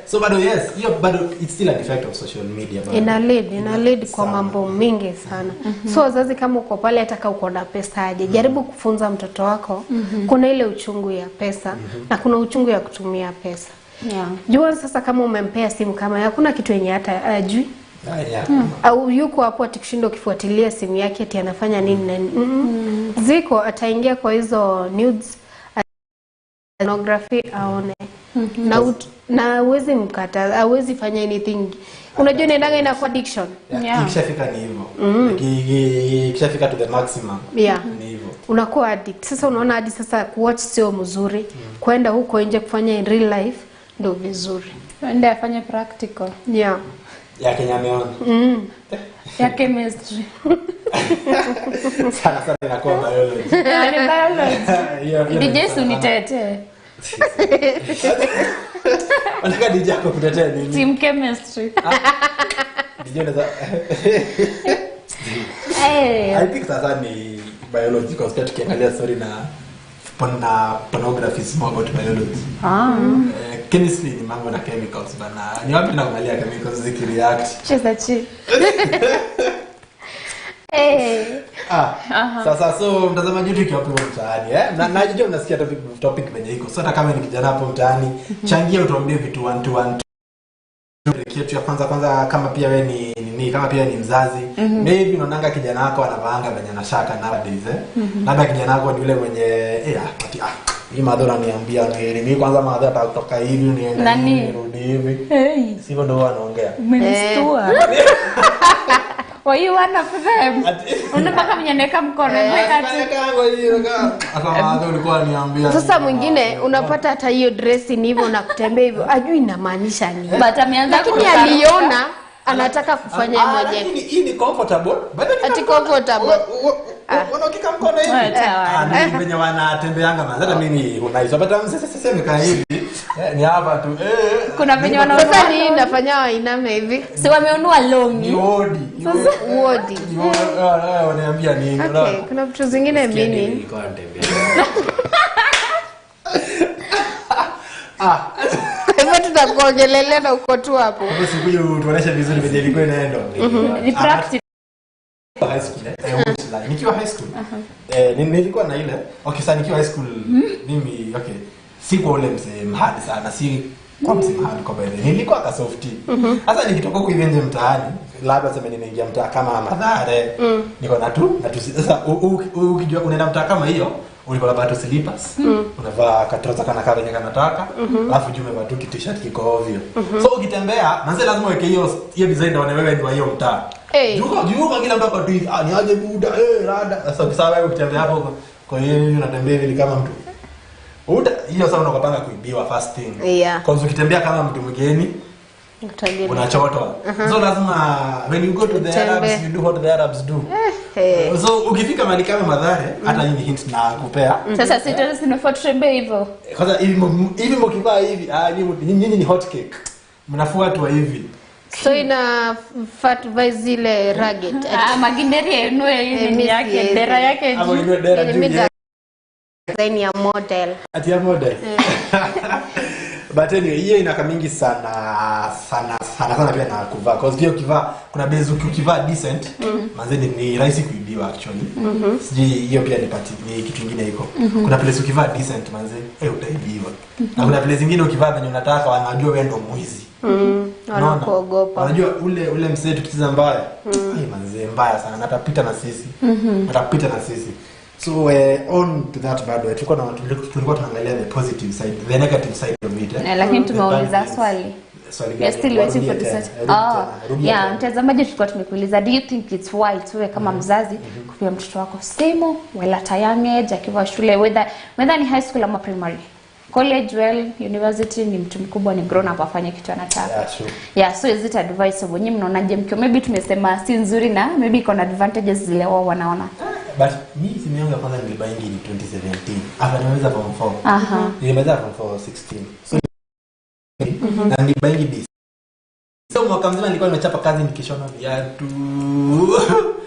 So bado yes, hiyo bado it's still an effect of social media bado. Ina lead kwa mambo mingi sana. So wazazi, kama uko pale hata kama uko na pesa aje, jaribu kufunza mtoto wako. Kuna ile uchungu ya pesa na kuna uchungu ya kutumia pesa. Jua sasa kama umempea simu kama hakuna kitu yenye hata ajui. Au yuko hapo atikushinda ukifuatilia simu yake ati anafanya nini na nini. Ziko ataingia kwa hizo nudes, pornography aone. Na huwezi mkata, hawezi fanya anything. Unajua inaendanga ina addiction. Ikishafika ni hivyo. Ikishafika to the maximum. Ni hivyo. Unakuwa addict. Sasa unaona hadi sasa kuwatch sio mzuri. Kwenda huko nje kufanya in real life ndio vizuri. Ende afanye practical. Ya Kenya ameona. Ya chemistry. Sana sana inakuwa biology. Ni biology. DJ unitete. Unataka DJ yako kutetea nini? Team chemistry. DJ unaweza I think sasa ni biology kwa sababu tukiangalia story na pornography is more about biology. Chemistry ni mambo na chemicals bana. Ni wapi tunaangalia chemicals zikireact? Cheza chi. Sasa so mtazamaji wetu ikiwa hapo mtaani na najua mnasikia topic venye iko. So hata kama ni kijana hapo mtaani, changia utuambie vitu 1 2 1 2. Kitu ya kwanza kama pia wewe ni nini, kama pia ni mzazi, maybe unaonanga kijana wako anavaanga venye anashaka nowadays Labda kijana wako ni yule mwenye ati hii madhara niambia ni mimi kwanza madhara atakutoka hivi niende nirudi hivi. Sivyo ndio wanaongea. Umenistua. Why you one of them? Unapaka mnyaneka mkono weka tu. Hata ulikuwa niambia. Sasa mwingine unapata hata hiyo dressing hivyo na kutembea hivyo, ajui inamaanisha nini. But ameanza lakini aliona anataka kufanya mwenyewe. Lakini hii ni comfortable. Ati comfortable. Unaokika mkono hivi. Ni venye wanatembeanga maana hata mimi unaizo. But sasa sasa nikaa hivi. Ni hapa tu. Kuna venye wanaonua. Sasa ni nafanya wainame hivi. Si wameonua longi. Ni wodi. Sasa wodi. Wanaambia nini? Okay, kuna vitu zingine mimi. Nilikuwa natembea. Hivyo tutakuongelelea na uko tu hapo. Hapo sikuja tuoneshe vizuri venye ilikuwa inaenda. Ni practice. High school nikiwa high school nilikuwa na ile okay sasa nikiwa high school mimi okay si kwa ule mzee mhadi sana, si kwa mzee mhadi kwa bele nilikuwa ka softy. Sasa nikitoka huko hivi nje mtaani, labda sema ninaingia mtaa kama Mathare, niko na tu sasa ukijua unaenda mtaa kama hiyo ulikuwa labda tu slippers, unavaa katroza kana kale kanataka, alafu juu umevaa tu t-shirt kiko ovyo. So ukitembea manze lazima uweke hiyo design ndio wewe ni wa hiyo mtaa. Juu kila mtu akatu hivi, ni aje buda, rada. Sasa ukisema wewe ukitembea hapo kwa hiyo unatembea hivi kama mtu. Uta hiyo sasa unakopanga kuibiwa first thing. Yeah. Kwa sababu ukitembea kama mtu mgeni, Unachotwa. So lazima when you go to the Arabs you do what the Arabs do. So ukifika mahali kama Mathare, hata hii ni hint na kupea. Sasa sisi tunafaa tutembee hivyo. Kwanza hivi mkivaa hivi, nyinyi ni hot cake. Mnafuatwa hivi. So ina fat vice zile rugged. Maginderi yenyewe hii yake, dera yake juu. Ama dera juu. Design ya model. Ati ya model. But anyway, hiyo inaka mingi sana sana sana sana pia na kuvaa. Cause pia ukivaa kuna base ukivaa decent, manze ni rahisi kuibiwa actually. Sijui hiyo pia ni part ni kitu kingine iko. Kuna place ukivaa decent manze, utaibiwa. Na kuna place nyingine ukivaa venye unataka wanajua wewe ndo mwizi. Wanakuogopa. Wanajua ule msee tukicheza mbaya. Ai manze mbaya sana atapita na sisi. Atapita na sisi. So on to that bado tulikuwa tunaangalia the positive side, the negative side of it. Lakini tumeuliza swali. We are still waiting for the search. Yeah, mtazamaji tulikuwa tumekuuliza, do you think it's wise wewe kama mzazi kupea mtoto wako simu wala at a young age akiwa shule, whether ni high school ama primary, college, well, university, ni mtu mkubwa, ni grown up, afanye kitu anataka. Yeah, sure. Yeah, so is it advisable? Nyinyi mnaonaje mkio? Maybe tumesema si nzuri na maybe iko na advantages zile wao wanaona. But mimi simu yangu ya kwanza nilibaingi ni 2017. After nimemaliza form 4. Nilimaliza form 4 16. So na nilibaingi this. So mwaka mzima nilikuwa nimechapa kazi nikishona viatu.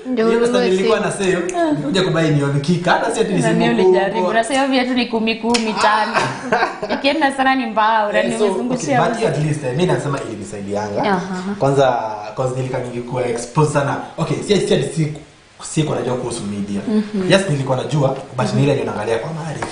Ndio pesa nilikuwa na save. Nilikuja kubai nionikika. Hata si ati ni simu kubwa. Unasema viatu ni 10 10 5. Ikienda sana ni mbao na nimezungushia. But at least mimi nasema ilinisaidianga. Kwanza cause nilikuwa ningekuwa exposed sana. Okay, si najua kuhusu media. Yes, nilikuwa najua but ni ile ninaangalia kwa maarifa.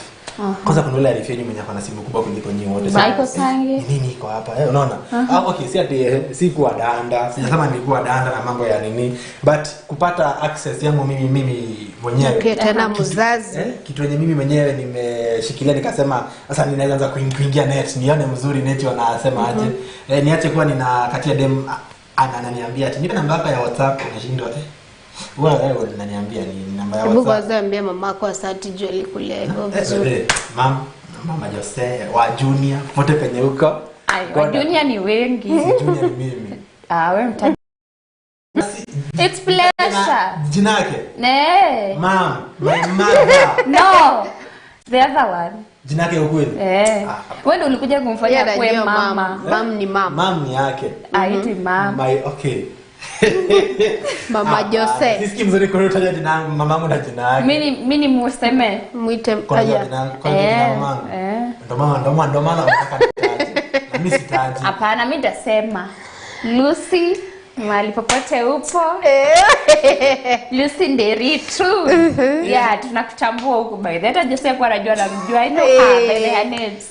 Kwanza kuna yule alifeni mwenye ana simu kubwa kuliko nyinyi wote. Michael Sange. Nini iko hapa? Unaona? Okay, si ati si kuwa danda. Sijasema nilikuwa danda na mambo ya nini, but kupata access yangu mimi mwenyewe. Okay, tena mzazi. Kitu yenye mimi mwenyewe nimeshikilia nikasema sasa ninaweza anza kuingia net, nione mzuri net wanasema aje. Niache kuwa ninakatia dem ananiambia ati nipe namba yako ya WhatsApp, nashindwa. Wewe unaniambia ni namba ya WhatsApp. Hebu kwanza ambia mamako asante juu alikulea hivyo vizuri. Mama Jose wa Junior popote penye huko. Ai, wa Junior ni wengi. Junior ni mimi. Wewe mtaji. It's pleasure. Jina yake? Nee. Mom, my mother. No. The other one. Jina yake ukweli? Wewe ndio ulikuja kumfanya kuwe mama. Mom ni mama. Mom ni yake. Aitwi mom. My okay. Mama Jose. Sisi mzuri kwa utaja jina mamangu na jina yake. Mimi ni museme muite aja. Kwa jina mamangu. Ndio maana unataka nitaje. Na mimi sitaji. Hapana, mimi nitasema Lucy mahali popote upo. Lucy Nderitu. Yeah, tunakutambua huko by the way. Hata Jose kwa anajua namjua. I know her by her names.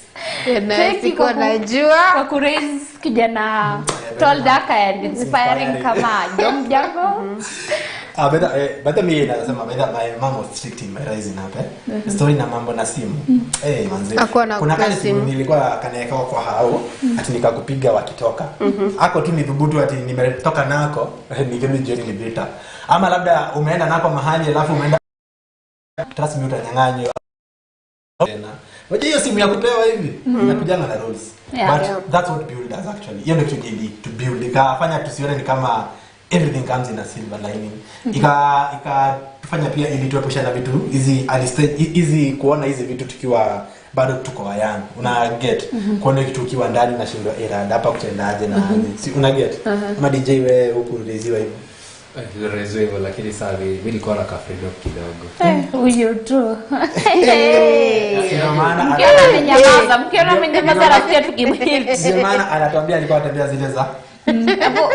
Thank you najua. Kwa ku raise kijana tall, dark and inspiring kama Jom Jango. But mimi nasema by my mom was strict in my raising up. Story na mambo na simu. Manze. Kuna kale simu nilikuwa kanaeka kwa hao ati nikakupiga wakitoka. Hako tu nidhubutu ati nimetoka nako nikirudi jioni nilipita. Ama labda umeenda nako mahali alafu umeenda, trust me utanyang'anywa. Tena. Unajua hiyo simu ya kupewa hivi inakujanga na rules. But that's what build us actually. Hiyo ndio kitu ili to build ikafanya tusione ni kama everything comes in a silver lining. Ikatufanya pia ili tuepusha na vitu hizi hizi kuona hizi vitu tukiwa bado tuko young. Una get kuona kitu ukiwa ndani na shindwa era hapa kutendaje na si una get. Ama DJ wewe huku uliziwa hivyo. Nilirezewa hivyo lakini sasa mimi nilikuwa na freedom kidogo. Huyo tu. Ndio maana mkiona amenyamaza rafiki tukimhit. Ndio maana anatuambia alikuwa anatembea zile za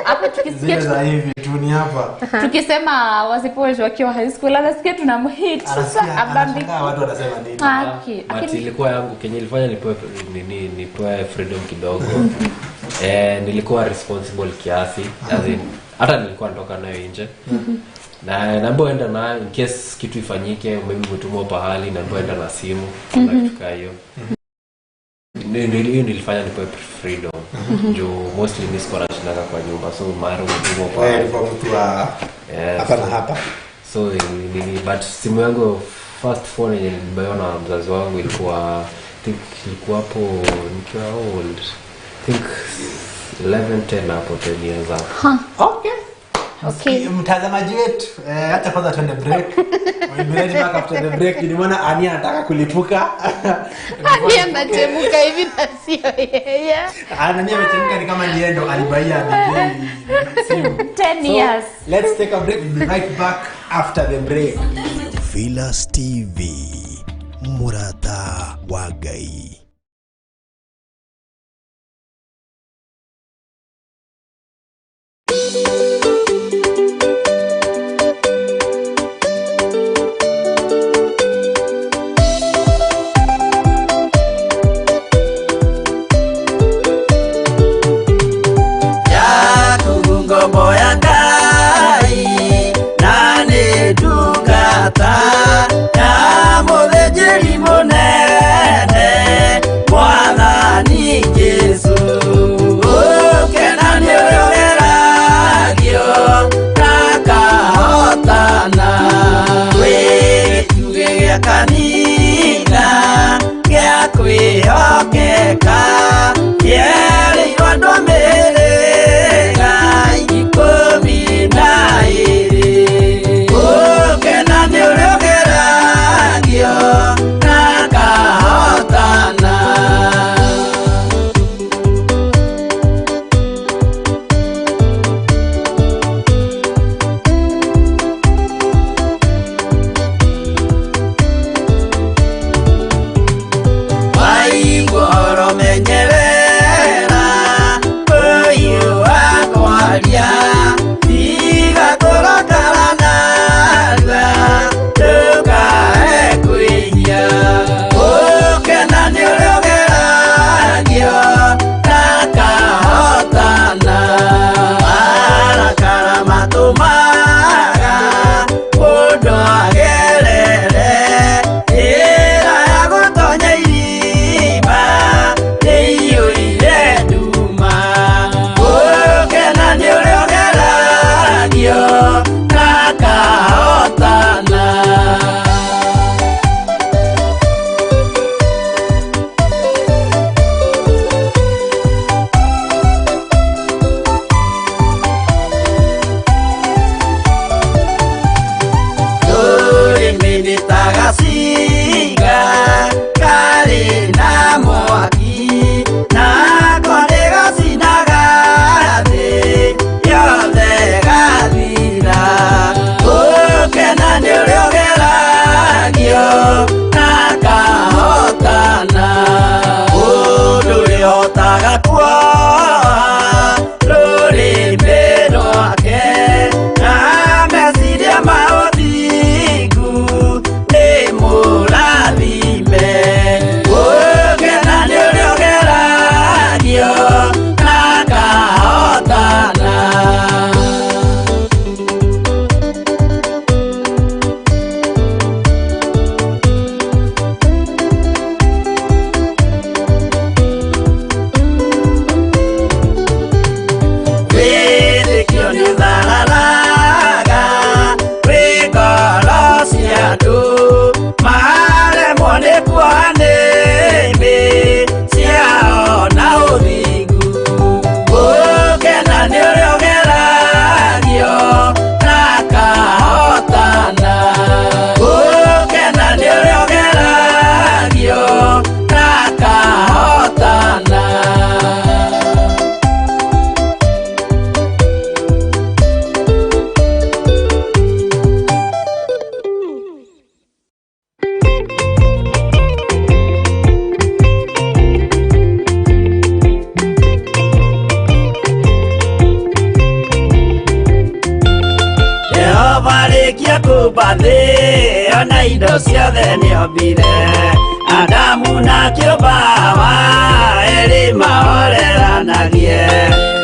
hapo tukisikia zile za hivi tu ni hapa. Tukisema wasipoje wakiwa high school anasikia tunamhit. Sasa abambi watu wanasema nini? But ilikuwa yangu kenye ilifanya nipewe nini, nipewe freedom kidogo. Nilikuwa responsible kiasi. As in hata nilikuwa natoka nayo nje. Na naambiwa enda nayo in case kitu ifanyike, maybe umetumwa pahali, naambiwa enda na simu na kitu kama hiyo. Ndio nilifanya nipewe freedom. Juu mostly mimi sikuwa nashinda kwa nyumba, so mara umetumwa pahali kwa mtu wa hapa na hapa. So nini, but simu yangu first phone yenye nilibuyiwa na mzazi wangu ilikuwa I think ilikuwa hapo nikiwa old. I think 11 10 hapo, 10 years hapo. Okay. Okay. Mtazamaji wetu, acha kwanza tuende break. We'll be right back after the break. Nimeona Ania anataka kulipuka. Ani anachemuka hivi na sio yeye. Anania amechemka ni kama niendo alibaia DJ simu. 10 years. Let's take a break. We'll be right back after the break. Theophilus TV, Murata wa Ngai. Yaku ngombo ya Ngai na nĩ ndungata ya mũthĩnjĩri mũnene Mwathani Jesũ. Ũkena nĩ ũrĩa ũgeragio na akahotana. Wĩ gĩtugĩ gĩa kanitha gĩa kwĩhokeka, kĩerĩirwo andũ a mĩhĩrĩga 12. Ũkena nĩ ũrĩa ũgeragio na akahotana. Waigua ũhoro menyerera ũyũ wa kwaria, tiga kũrakara narua ndũkae kwĩhia. Ũkena nĩ ũrĩa ũgeragio na akahotana. Marakara matũmaga mũndũ agerere njĩra ya gũtonya irima ĩiyũire nduma. Ũkena nĩ ũrĩa ũgeragio na akahotana. Rũrĩmĩ nĩ ta gacinga karĩ na mwaki, nako nĩ gacinaga thĩ yothe gathira. Ũkena nĩ ũrĩa ũgeragio na akahotana. Mũndũ ũrĩhotaga kuoha rũrĩmĩ rwake na meciria ma ũthingu nĩ mũrathime. Ũkena nĩ ũrĩa ũgeragio na akahotana. Wĩtĩkio nĩ ũthararaga wĩ ngoro cia andũ, maremwo nĩ kuoha nĩmĩ ciao na ũthingu. Ũkena nĩ ũrĩa ũgeragio na akahotana. Ũkena nĩ ũrĩa ũgeragio na akahotana. Jehova arĩkia kũmba thĩ ona indo ciothe nĩombire, Adamu na kĩũmba Hawa erĩ mahoreranagie.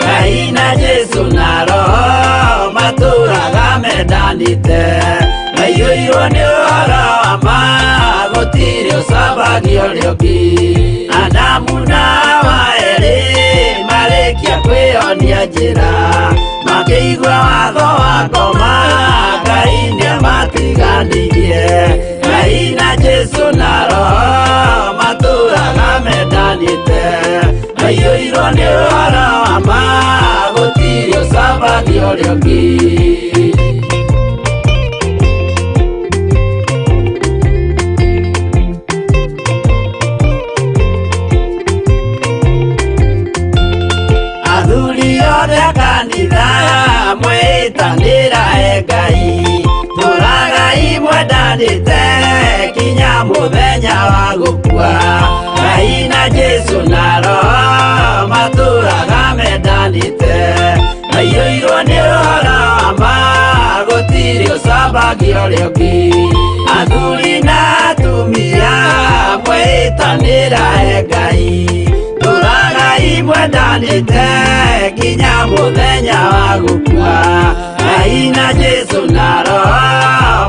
Ngai na Jesũ na Roho matũraga mendanĩte, maiyũirwo nĩ ũhoro wa ma gũtirĩ ũcambagio ũrĩa ũngĩ. Adamu na Hawa erĩ marĩkia kwĩyonia njĩra, makĩigua watho wa ngoma Ngai nĩamatiganirie. Ngai na Jesũ na Roho matũraga mendanĩte, maiyũirwo nĩ ũhoro wa ma. ũrĩa ũngĩ. Athuri othe a kanitha mwĩtanĩra e Ngai, tũragai mwendanĩte kinya mũthenya wa gũkua. Ngai na Jesũ na Roho matũraga mendanĩte, maiyũirwo nĩ ũhoro wa ma, gũtirĩ ũcambagia ũrĩa ũngĩ. Athuri na atumia mwĩtanĩra e Ngai, tũragai mwendanĩte kinya mũthenya wa gũkua. Ngai na Jesũ na Roho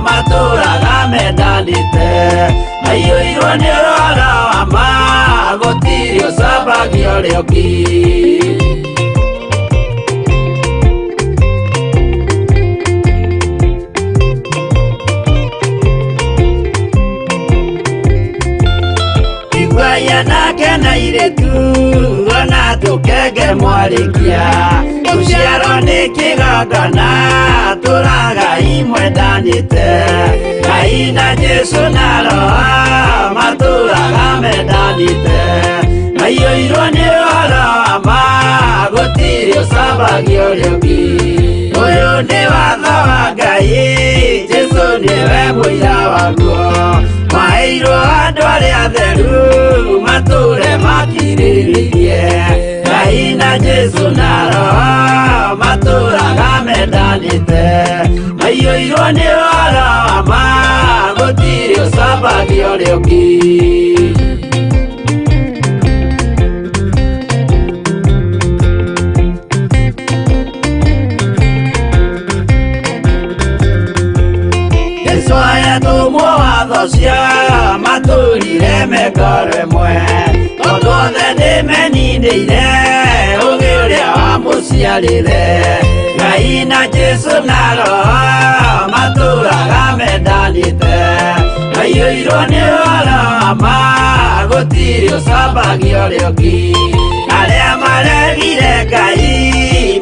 matũraga mendanĩte, maiyũirwo nĩ ũhoro wa ma, gũtirĩ ũcambagia ũrĩa ũngĩ. Iguaia nake na irĩtu ona tũkenge mwarĩkia, gũciarwo nĩ kĩgongona tũragai mwendanĩte. Ngai na Jesũ na Roho matũraga mendanĩte, maiyũirwo nĩ ũhoro wa ma, gũtirĩ ũcambagia ũrĩa ũngĩ. Ũyũ nĩ watho wa Ngai, Jesũ nĩwe mũira waguo, maheirwo andũ arĩa atheru matũre makirĩrĩirie. Ngai na Jesũ na Roho matũraga mendanĩte, maiyũirwo nĩ ũhoro wa ma, gũtirĩ ũcambagia ũrĩa ũngĩ. Jesũ ayatũmwo watho cia matũrire mengoro ĩmwe, tondũ othe nĩmeninĩire ũgĩ ũrĩa wamũciarire. Ngai na Jesũ na Roho matũraga mendanĩte, maiyũirwo nĩ ũhoro wa ma, gũtirĩ ũcambagia ũrĩa ũngĩ. Arĩa maregire Ngai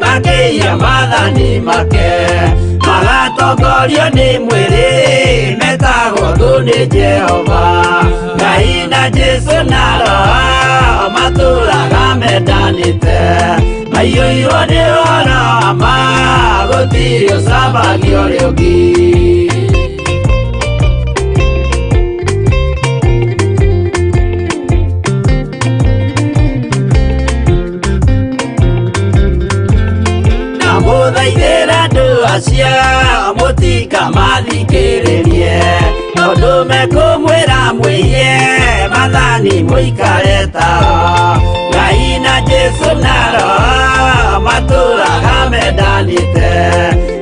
makĩiya maathani make, magatongorio nĩ mwĩrĩ metagwo thũ nĩ Jehova. Ngai na Jesũ na Roho matũraga mendanĩte, maiyũirwo nĩ ũhoro wa ma, gũtirĩ ũcambagia ũrĩa ũngĩ. Ndamũthaithĩra andũ acio mũtikamathikĩrĩrie, tondũ mekũmwĩra mwĩiye maathani mũikare tao. Ngai na Jesũ na Roho matũraga mendanĩte,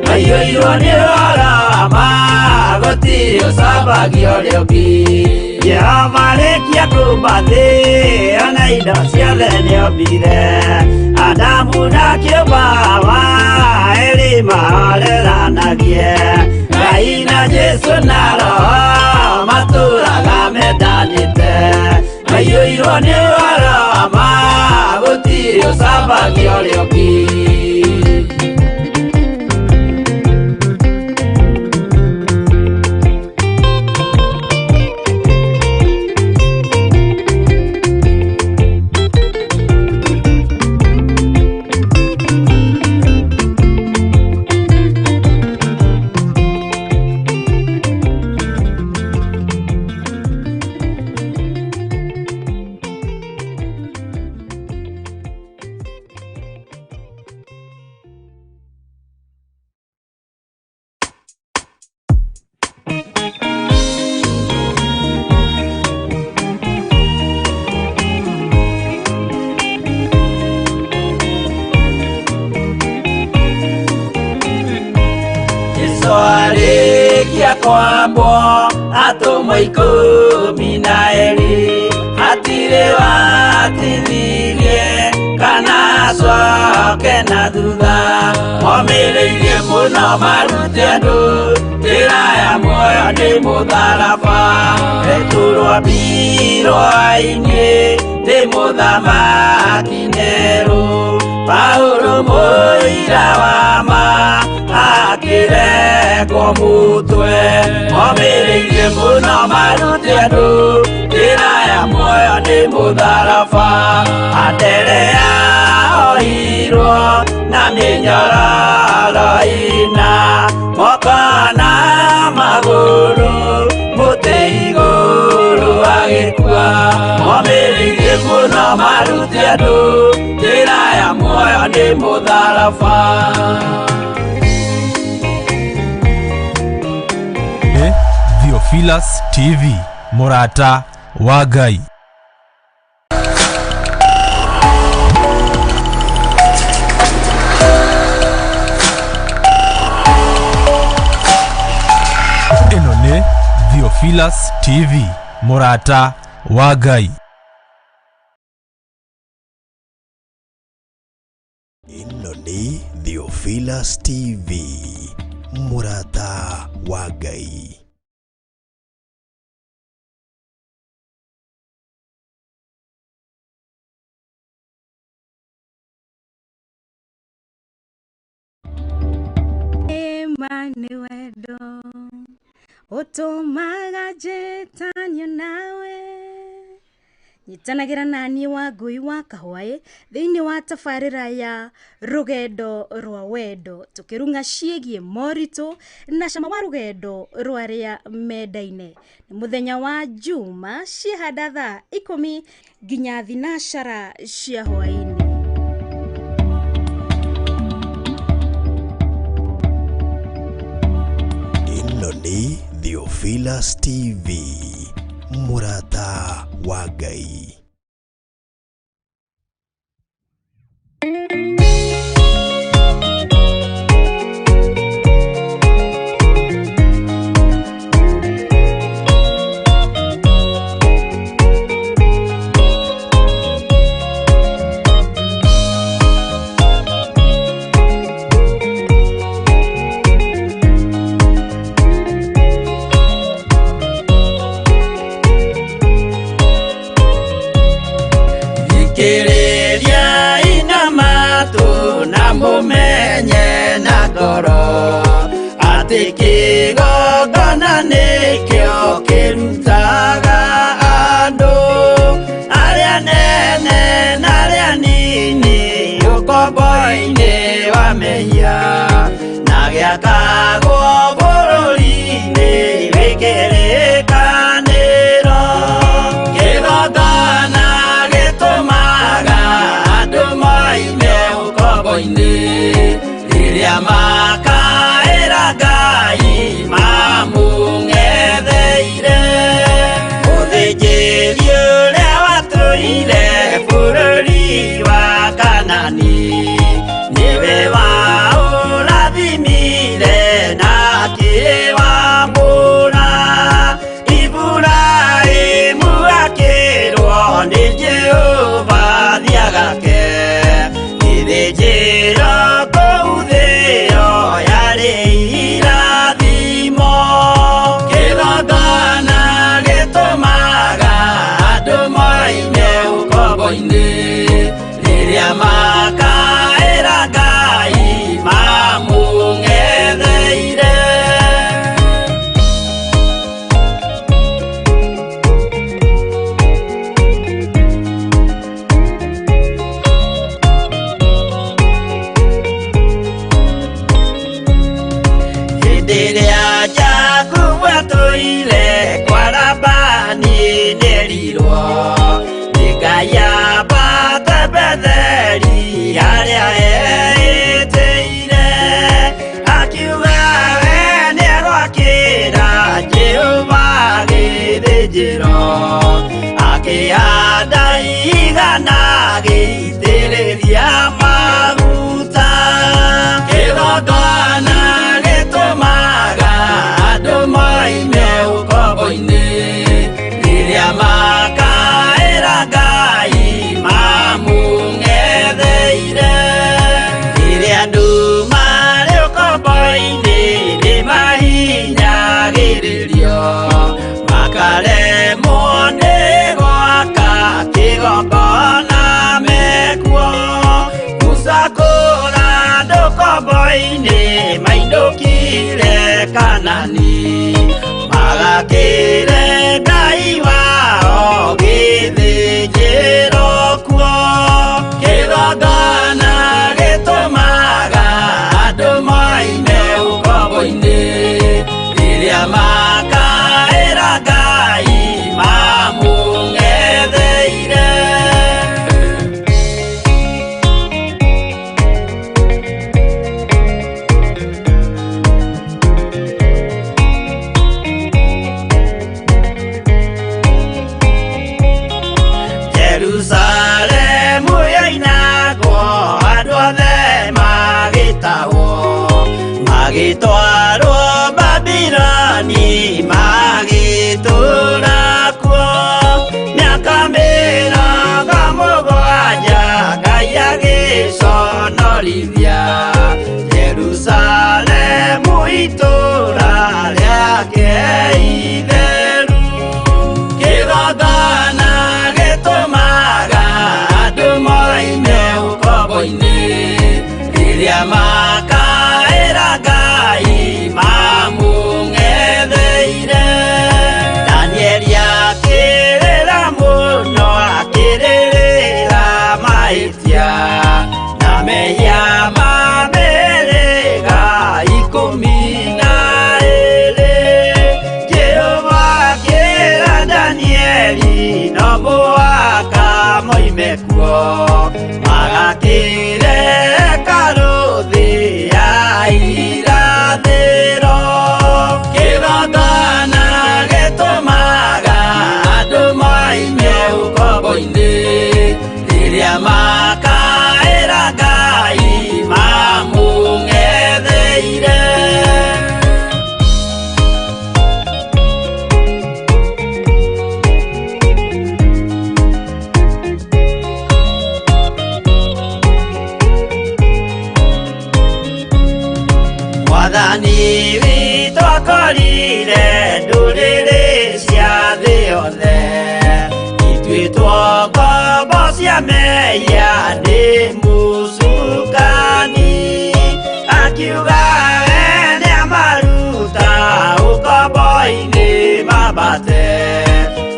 maiyũirwo nĩ ũhoro wa ma, gũtirĩ ũcambagia ũrĩa ũngĩ. Jehova arĩkia kũmba thĩ ona indo ciothe nĩombire, Adamu na kĩũmba Hawa erĩ mahoreranagie. Ngai na Jesũ na Roho matũraga mendanĩte, maiyũirwo nĩ ũhoro wa ma, gũtirĩ ũcambagia ũrĩa ũngĩ. Jesũ arĩkia kwambwo atũmwo 12, hatirĩ watithirie kana acoke na thutha, momĩrĩirie mũno marute andũ njĩra ya muoyo nĩ mũtharaba. Petero ambirwo ainĩ ndĩ mũthamaki Nero, Paulo mũira wa ma akĩrekwo mũtwe omĩrĩirie mũno marute andũ njĩra ya muoyo nĩ mũtharaba Anderea oirwo na mĩnyororo ĩna moko na magũrũ mũtĩ igũrũ agĩkua omĩrĩirie mũno marute andũ njĩra ya muoyo nĩ mũtharaba. Theophilus TV, mũrata wa Ngai. Ĩno nĩ Theophilus TV, mũrata wa Ngai. Ĩno nĩ Theophilus TV, mũrata wa Ngai. Nĩ wendo ũtũmaga njĩtanio nawe nyitanagĩra naniĩ wa ngui wa kahwaĩ thĩinĩ wa tabarĩra ya rũgendo rwa wendo tũkĩrung'a ciĩgiĩ moritũ na cama wa rũgendo rwa arĩa mendaine. Nĩ mũthenya wa Juma ciĩhanda thaa 10 nginya thinacara cia hwaĩ-inĩ. Ĩno nĩ Theophilus TV, mũrata wa Ngai. Thikĩrĩria ina matũ na mũmenye na ngoro atĩ kĩgongona nĩkĩo kĩrutaga andũ arĩa nene na arĩa nini ũkombo-inĩ wa mehia na gĩakagwo bũrũri-inĩ wĩ kĩrĩkanĩro. Kĩgongona gĩtũmaga andũ moime ũkombo-inĩ rĩrĩa makaĩra Ngai mamũng'etheire. Mũthĩnjĩri ũrĩa watũire bũrũri wa Kanani nĩwe waũrathimire na akĩwamũra. Iburahĩmu akĩrwo nĩ Jehova thiagake gĩthĩnjĩro kũu thĩo yarĩ irathimo. Kĩgongona gĩtũmaga andũ moime ũkombo-inĩ rĩrĩa makaĩra Ngai mamũng'etheire. Hĩndĩ ĩrĩa Jakubu atũire kwa Labani nĩerirwo nĩ Ngai ambate Betheli harĩa eĩtĩire. Akiuga we nĩegwakĩra Jehova gĩthĩnjĩro akĩhanda igana agĩitĩrĩria maguta. Kĩgongona gĩtũmaga andũ moime ũkombo-inĩ rĩrĩa makaĩra Ngai mamũng'etheire. Rĩrĩa andũ marĩ ũkombo-inĩ nĩmahinyagĩrĩrio makaremwo nĩ gwaka Rĩrĩa makaĩra Ngai mamũng'etheire. Jerusalemu yoinagwo andũ othe magĩtahwo, magĩtwarwo Babiloni, magĩtũũra kuo mĩaka 70, Ngai agĩconorithia Jerusalemu itũũra rĩake itheru. Kĩgongona gĩtũmaga andũ moime ũkombo-inĩ, rĩrĩa makaĩra Ngai mamũng'etheire. Danieli akĩrĩra mũno, akĩrĩrĩra mahĩtia na mehia ma mĩhĩrĩga 12. Jehova akĩra Danieli no mũhaka moime kuo, magakĩre hekarũ thĩ ya irathĩro. Kĩgongona gĩtũmaga andũ moime ũkombo-inĩ, rĩrĩa makaĩra Ngai mamũng'etheire. Mwathani witũ akorire ndũrĩrĩ cia thĩ yothe ituĩtwo ngombo cia mehia nĩ mũcukani, akiuga we nĩamaruta ũkombo-inĩ mambate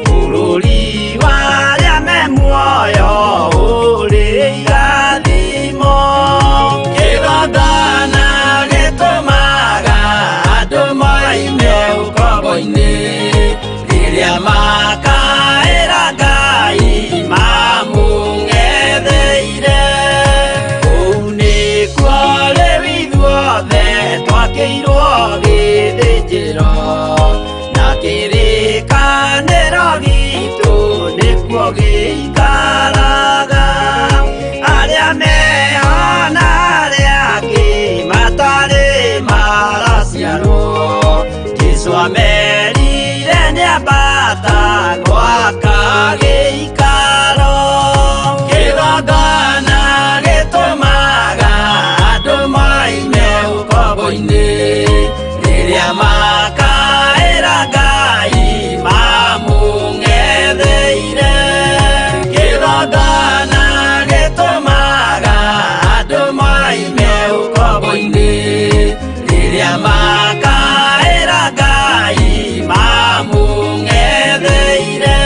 bũrũri wa arĩa me muoyo ũrĩ irathimo. Kĩgongona gĩtũmaga andũ moime ũkombo-inĩ, rĩrĩa makaĩra Ngai mamũng'etheire. Kũu nĩkuo rĩu ithuothe twakĩirwo gĩthĩnjĩro, na kĩrĩkanĩro gitũ nĩkuo gĩikaraga. Arĩa meho na arĩa angĩ matarĩ maraciarwo, Jesũ amerire nĩambata gwaka gĩikaro. Kĩgongona gĩtũmaga andũ moime ũkombo-inĩ, rĩrĩa makaĩra Ngai mamũng'etheire. Kĩgongona gĩtũmaga andũ moime ũkombo-inĩ, rĩrĩa makaĩra Ngai mamũng'etheire.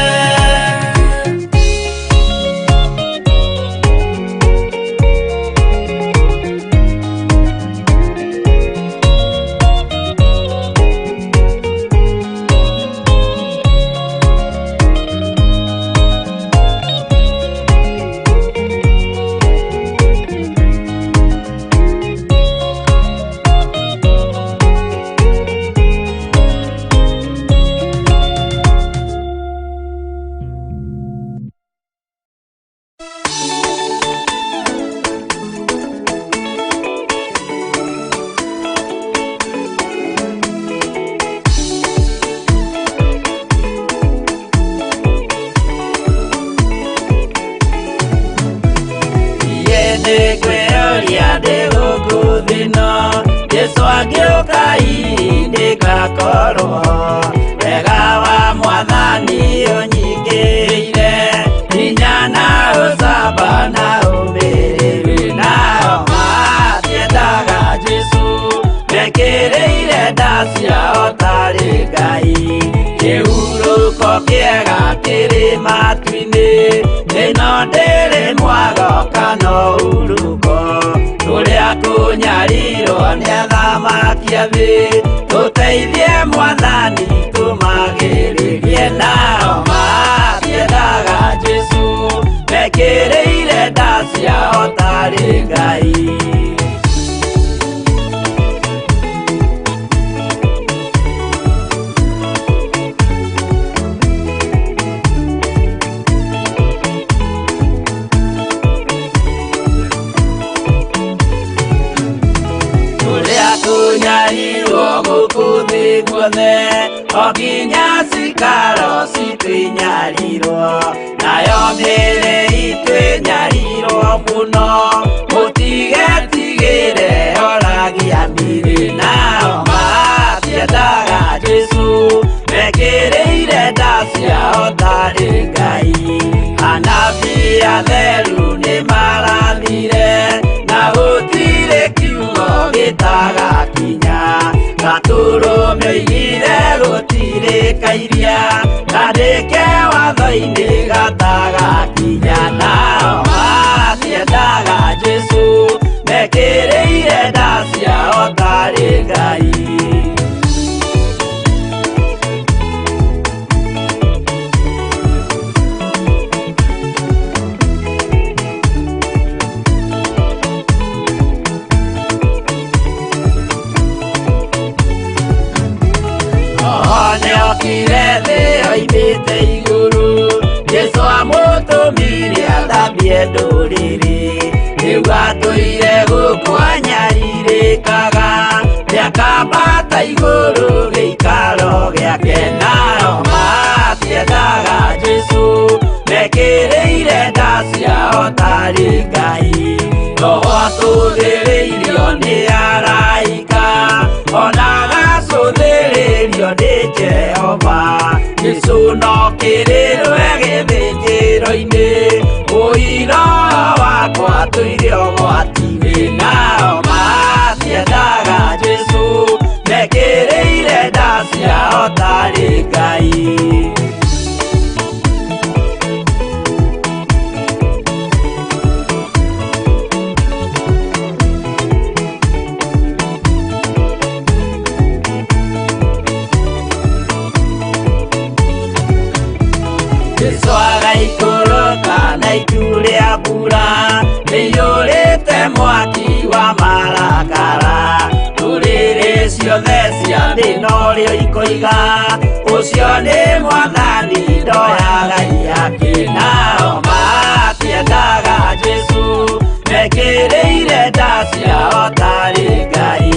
Nĩngwĩyũria ndĩ gũkũ thĩ ĩno, Jesũ angĩũka hihi ndĩgakorwo. Wega wa Mwathani ũnyingĩrĩire, hinya na ũcamba na ũmĩrĩru. Nao matiendaga Jesũ, mekĩrĩire nda ciao tarĩ Ngai. Kĩhurũko kĩega kĩrĩ matu-inĩ, ĩno ndĩrĩ mwago kana ũhurũko, kũrĩa kũnya Tũnyarirwo nĩ athamaki a thĩ, tũteithie Mwathani tũmagĩrĩrie. Nao matiendaga Jesũ, mekĩrĩire nda ciao tarĩ Ngai. Tũrĩa tũnyarirwo gũkũ thĩ guothe, o nginya cikaro citũ inyarirwo, nayo mĩĩrĩ itũ ĩnyarirwo mũno, mũtigetigĩre oragia mĩrĩ. Nao matiendaga Jesũ, mekĩrĩire nda ciao tarĩ Ngai. Anabii atheru nĩmarathire, na gũtirĩ kiugo gĩtagakinya. Gatũrũme oigire gũtirĩ kairia, kandĩke watho-inĩ gatagakinya. Nao matiendaga Jesũ, mekĩrĩire nda ciao tarĩ Ngai. Nĩokire thĩ oimĩte igũrũ, Jesũ amũtũmire athambie ndũrĩrĩ. Rĩu atũire gũkũ anyarirĩkaga, nĩakambata igũrũ gĩikaro gĩake. Nao matiendaga Jesũ, mekĩrĩire nda ciao tarĩ Ngai. Roho atũthĩrĩirio nĩ araika, ona agacũthĩrĩrio nĩ Jehova. Jesũ no kĩrĩrwe gĩthĩnjĩro-inĩ, ũira wakwa tũire ũgwati-inĩ. Nao matiendaga Jesũ, mekĩrĩire nda ciao tarĩ Ngai. Jesũ agaikũrũka na itu rĩa mbura, rĩiyũrĩte mwaki wa marakara. Ndũrĩrĩ ciothe cia thĩ norĩo ikoiga, ũcio nĩ Mwathani ndoyaga ihaki. Nao matiendaga Jesũ, mekĩrĩire nda ciao tarĩ Ngai.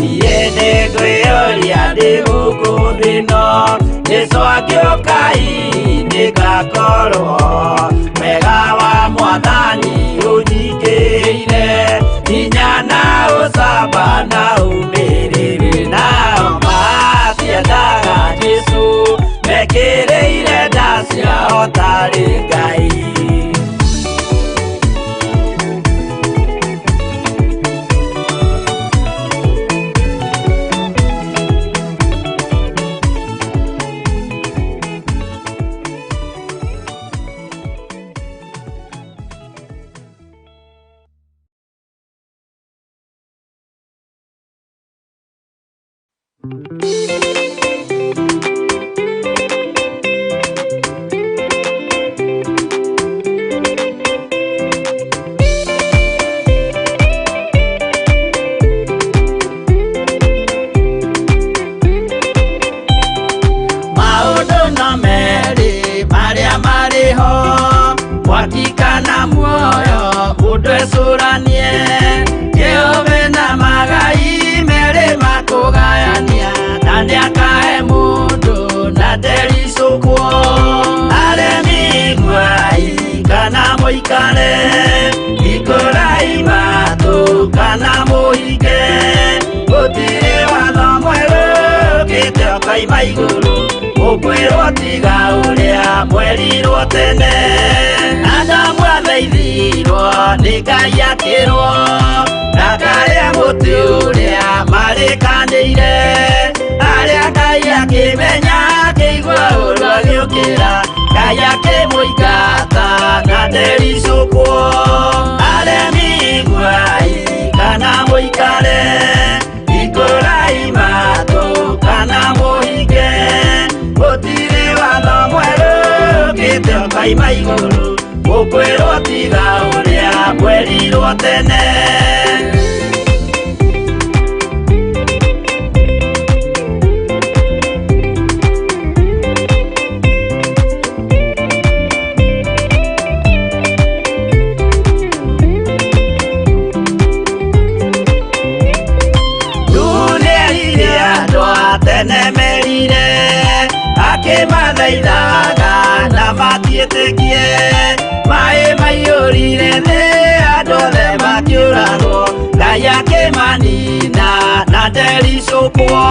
Niĩ nĩngwĩyũria ndĩ gũkũ thĩ ĩno, Jesũ angĩũka hihi nĩngakorwo. Wega wa Mwathani ũnyingĩrĩire, hinya na ũcamba na ũmĩrĩru. Nao matiendaga Jesũ, mekĩrĩire nda ciao tarĩ Ngai. Maũndũ no merĩ marĩa marĩ ho, mwaki kana muoyo, mũndũ ecũranie. Jehova na magai merĩ makũgayania, na nĩakahe mũndũ na ndericũkwo. Aremi iguai kana mũikare, hingũrai matũ kana mũhinge. Gũtirĩ watho mwerũ ũkĩte ũkoima igũrũ, mũkwĩrwo tiga ũrĩa mwerirwo tene. Adamu athaithirwo nĩ Ngai akĩrwo, ndakarĩe mũtĩ ũrĩa marĩkanĩire. Arĩa Ngai akĩmenya akĩigua ũũru agĩũkĩra, Ngai akĩmũingata na ndericũkwo. Aremi iguai kana mũikare, mũikare Ikorai matũ kana mũhinge Gũtirĩ watho mwerũ ũkĩte ũkoima igũrũ Mũkwĩrwo tiga ũrĩa mwerirwo tene. Nemerire akimathaithaga na matiĩtĩkie maĩ maiyũrire thĩ andũ othe makĩũragwo Ngai akĩmanina na ndericũkwo.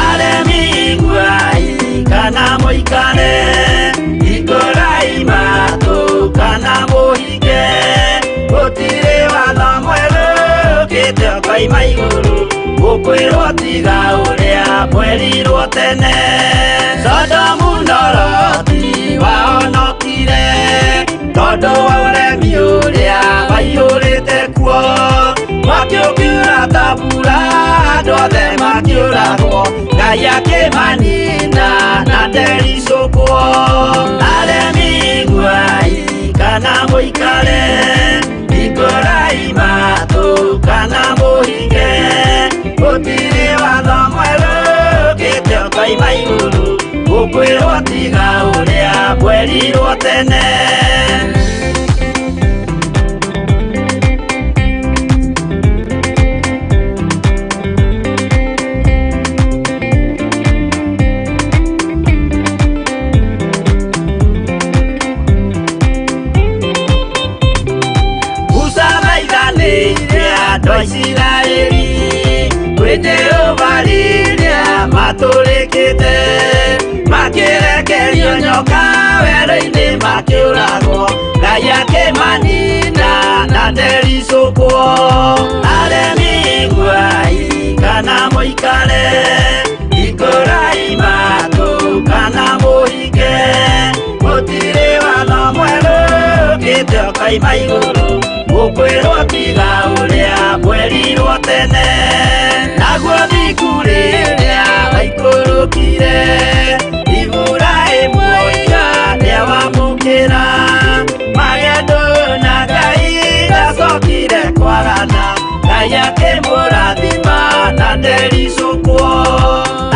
Aremi iguai kana mũikare Ikorai matũ kana mũhinge Gũtirĩ watho mwerũ ũkĩte ũkoima igũrũ Mũkwĩrwo tiga ũrĩa mwerirwo tene. Sodomu na Loti wahonokire tondũ wa ũremi ũrĩa waiyũrĩte kuo. Mwaki ũkiura ta mbura andũ othe makĩũragwo Ngai akĩmanina na ndericũkwo. Aremi iguai kana mũikare Ikorai matũ kana mũhinge Gũtirĩ watho mwerũ ũkĩte ũkoima igũrũ Mũkwĩrwo tiga ũrĩa mwerirwo tene. Musa thaithanĩire andũ a Isiraeli kwĩ Jehova rĩrĩa matũrĩkĩte makĩrekerio nyoka werũ-inĩ makĩũragwo Ngai akĩmanina na ndericũkwo. Aremi iguai kana mũikare Ikorai matũ kana mũhinge Gũtirĩ watho mwerũ ũkĩte ũkoima igũrũ Mũkwĩrwo tiga ũrĩa mwerirwo tene. Naguo thiku rĩrĩa waikũrũkire Iburahĩmu oiga nĩawamũkĩra Magendo na Ngai ndacokire kwagana Ngai akĩmũrathima na ndericũkwo.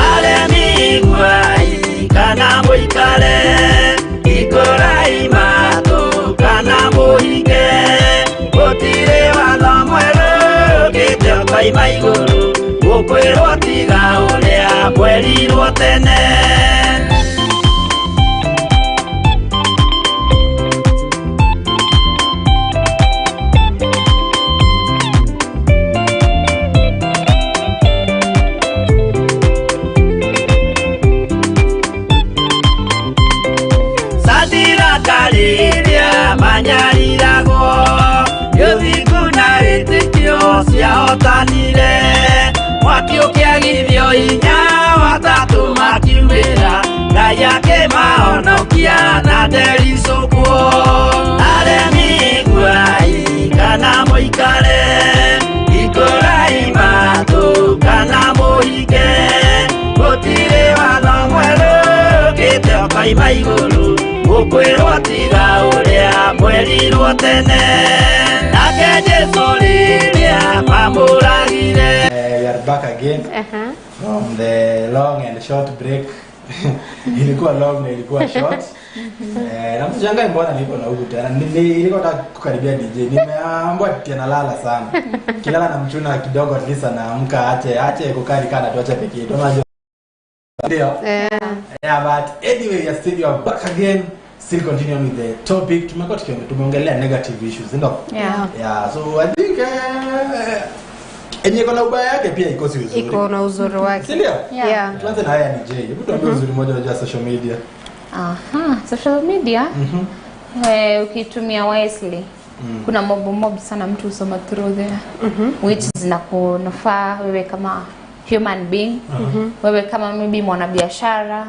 Aremi iguai kana mũikare Ikorai matũ kana mũhinge Gũtirĩ watho mwerũ ũkĩte ũkoima igũrũ Mũkwĩrwo tiga ũrĩa mwerirwo tene. Sadiraka rĩrĩa manyariragwo Gĩthingu na wĩtĩkio ciahotanire Mwaki ũkĩagithio hinya watatũ makiumĩra Ngai akĩmahonokia na ndericũkwo. Aremi iguai kana mũikare Ikorai matũ kana mũhinge Gũtirĩ watho mwerũ ũkĩte ũkoima igũrũ Mũkwĩrwo tiga ũrĩa mwerirwo tene. Nake Jesũ rĩrĩa mamũragire. We are back again from the long and short break. Ilikuwa long na ilikuwa short. Na msishangae mbona niko na huku tena. Nilikuwa nataka kukaribia DJ. Nimeambiwa tena lala sana. Kilala na mchuna kidogo at least anaamka ache kukaa kana tuache peke yetu. Unajua. Ndio. Yeah, but anyway, we are still you are back again. Still continuing with the topic. Tumekuwa tumeongelea negative issues, ndio? Yeah. Yeah, so I think enye iko na ubaya yake pia iko si uzuri. Iko na uzuri wake. Si ndio? Yeah. Tuanze na haya ni J. Hebu tuambie uzuri mmoja wa social media. Aha, social media. Ukitumia wisely. Kuna mob sana mtu usoma through there. Which zinakunufaa wewe kama human being. Wewe kama maybe mwanabiashara,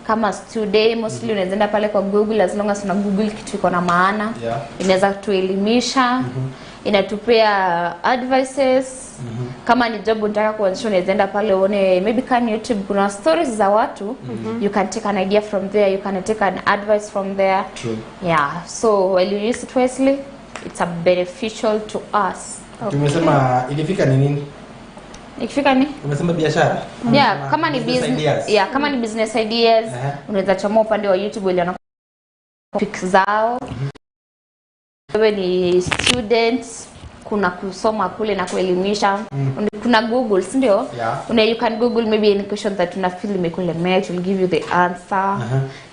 kama student mostly unaweza enda pale kwa Google, as long as una Google kitu iko na maana. Inaweza kutuelimisha. Inatupea advices. Kama ni job unataka kuanzisha, unaweza enda pale uone, maybe kan YouTube kuna stories za watu. You can take an idea from there, you can take an advice from there. True. Yeah, so while you use it wisely, it's a beneficial to us. Tumesema ikifika ni nini? Ikifika ni Umesema biashara? Yeah, kama ni Business business ideas. Yeah, kama ni business ideas, unaweza chomoa upande wa YouTube ili wana pics zao. Wewe ni student, kuna kusoma kule na kuelimisha. Kuna Google, si ndio? Yeah. You can Google maybe any question that una feel imekulemea, it will give you the answer.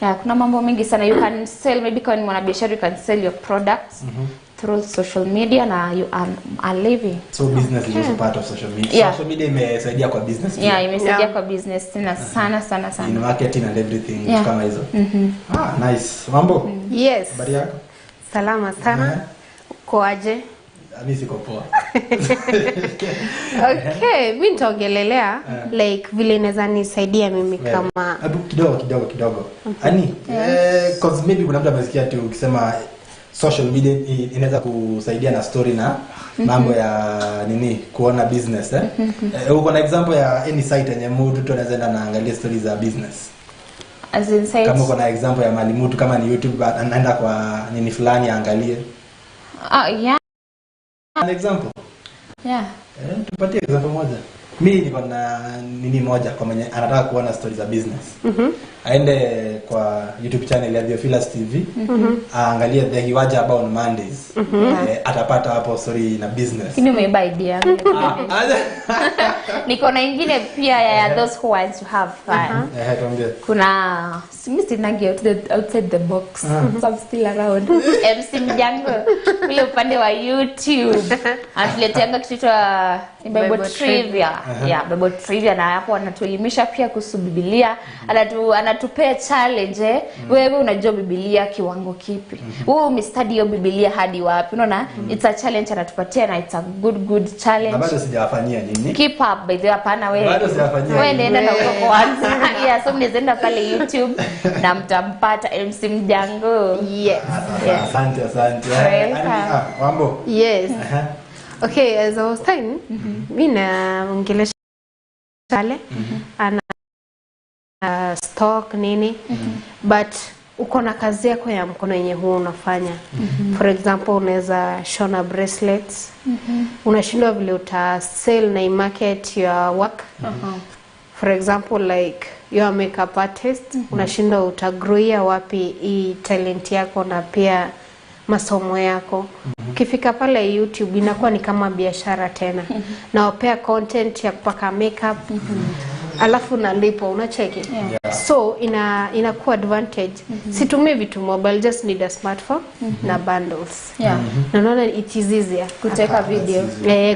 Yeah, kuna mambo mengi sana. You can sell, maybe kama ni mwanabiashara, you can sell your products through social media na you earn a living. So business is also part of social media. Yeah. Social media imesaidia kwa business pia. Yeah, imesaidia kwa business tena sana sana In sana. marketing and everything, Yeah. kama hizo. Ah, nice. Mambo? Yes. Habari yako? Salama sana. Uko aje? Mimi siko poa. Okay, mi nitaongelelea like vile inaweza nisaidia mimi kama Hebu kidogo kidogo kidogo. Ani, cause maybe kuna mtu amesikia tu ukisema social media inaweza kusaidia na story na mambo ya nini, kuona business, eh? Uko na example ya any site yenye mtu tu anaweza enda na angalia stories za business? As in sites? Kama uko na example ya mali mtu kama ni YouTube anaenda kwa nini fulani aangalie. Ah, yeah. An example? Yeah. Tupatie example moja. Mimi niko na nini moja kwa mwenye anataka kuona stories za business. Aende kwa YouTube channel ya Theophilus TV. Aangalie The Hiwaja About on Mondays. Atapata hapo story na business. Lakini umeiba idea yangu. Niko na ingine pia ya those who want to have fun. Tuambie. Kuna mimi sinagi outside the box. So I'm still around. MC Mjango kule upande wa YouTube anatuleteanga kitu cha Bible Bible Trivia. Yeah, Bible Trivia, na hapo anatuelimisha pia kuhusu Biblia. Anatupea challenge, Wewe unajua Biblia kiwango kipi? Wewe umestudy hiyo Biblia hadi wapi? Unaona? It's a challenge anatupatia na it's a good challenge. Na bado sijawafanyia nini? Keep up, by the way, hapana wewe. Bado sijafanyia. Wewe nenda na uko kwanza. Yeah, so mnaweza enda pale YouTube na mtampata MC Mjango. Yes. Yeah. Asante, asante. Welcome. Mambo? Yes. Okay, as I was saying, mi naongelesha pale ana stock nini, but uko na kazi yako ya mkono yenye huwa unafanya. For example, unaweza shona bracelets. Unashindwa vile uta sell na market your work. For example, like you are makeup artist, unashindwa utagrowia wapi hii talent yako na pia masomo yako. Ukifika pale YouTube inakuwa ni kama biashara tena. Na wapea content ya kupaka makeup. Alafu nalipo, unacheki. So inakuwa advantage. Situmii vitu mobile, just need a smartphone na bundles. Na unaona it is easier kuteka video.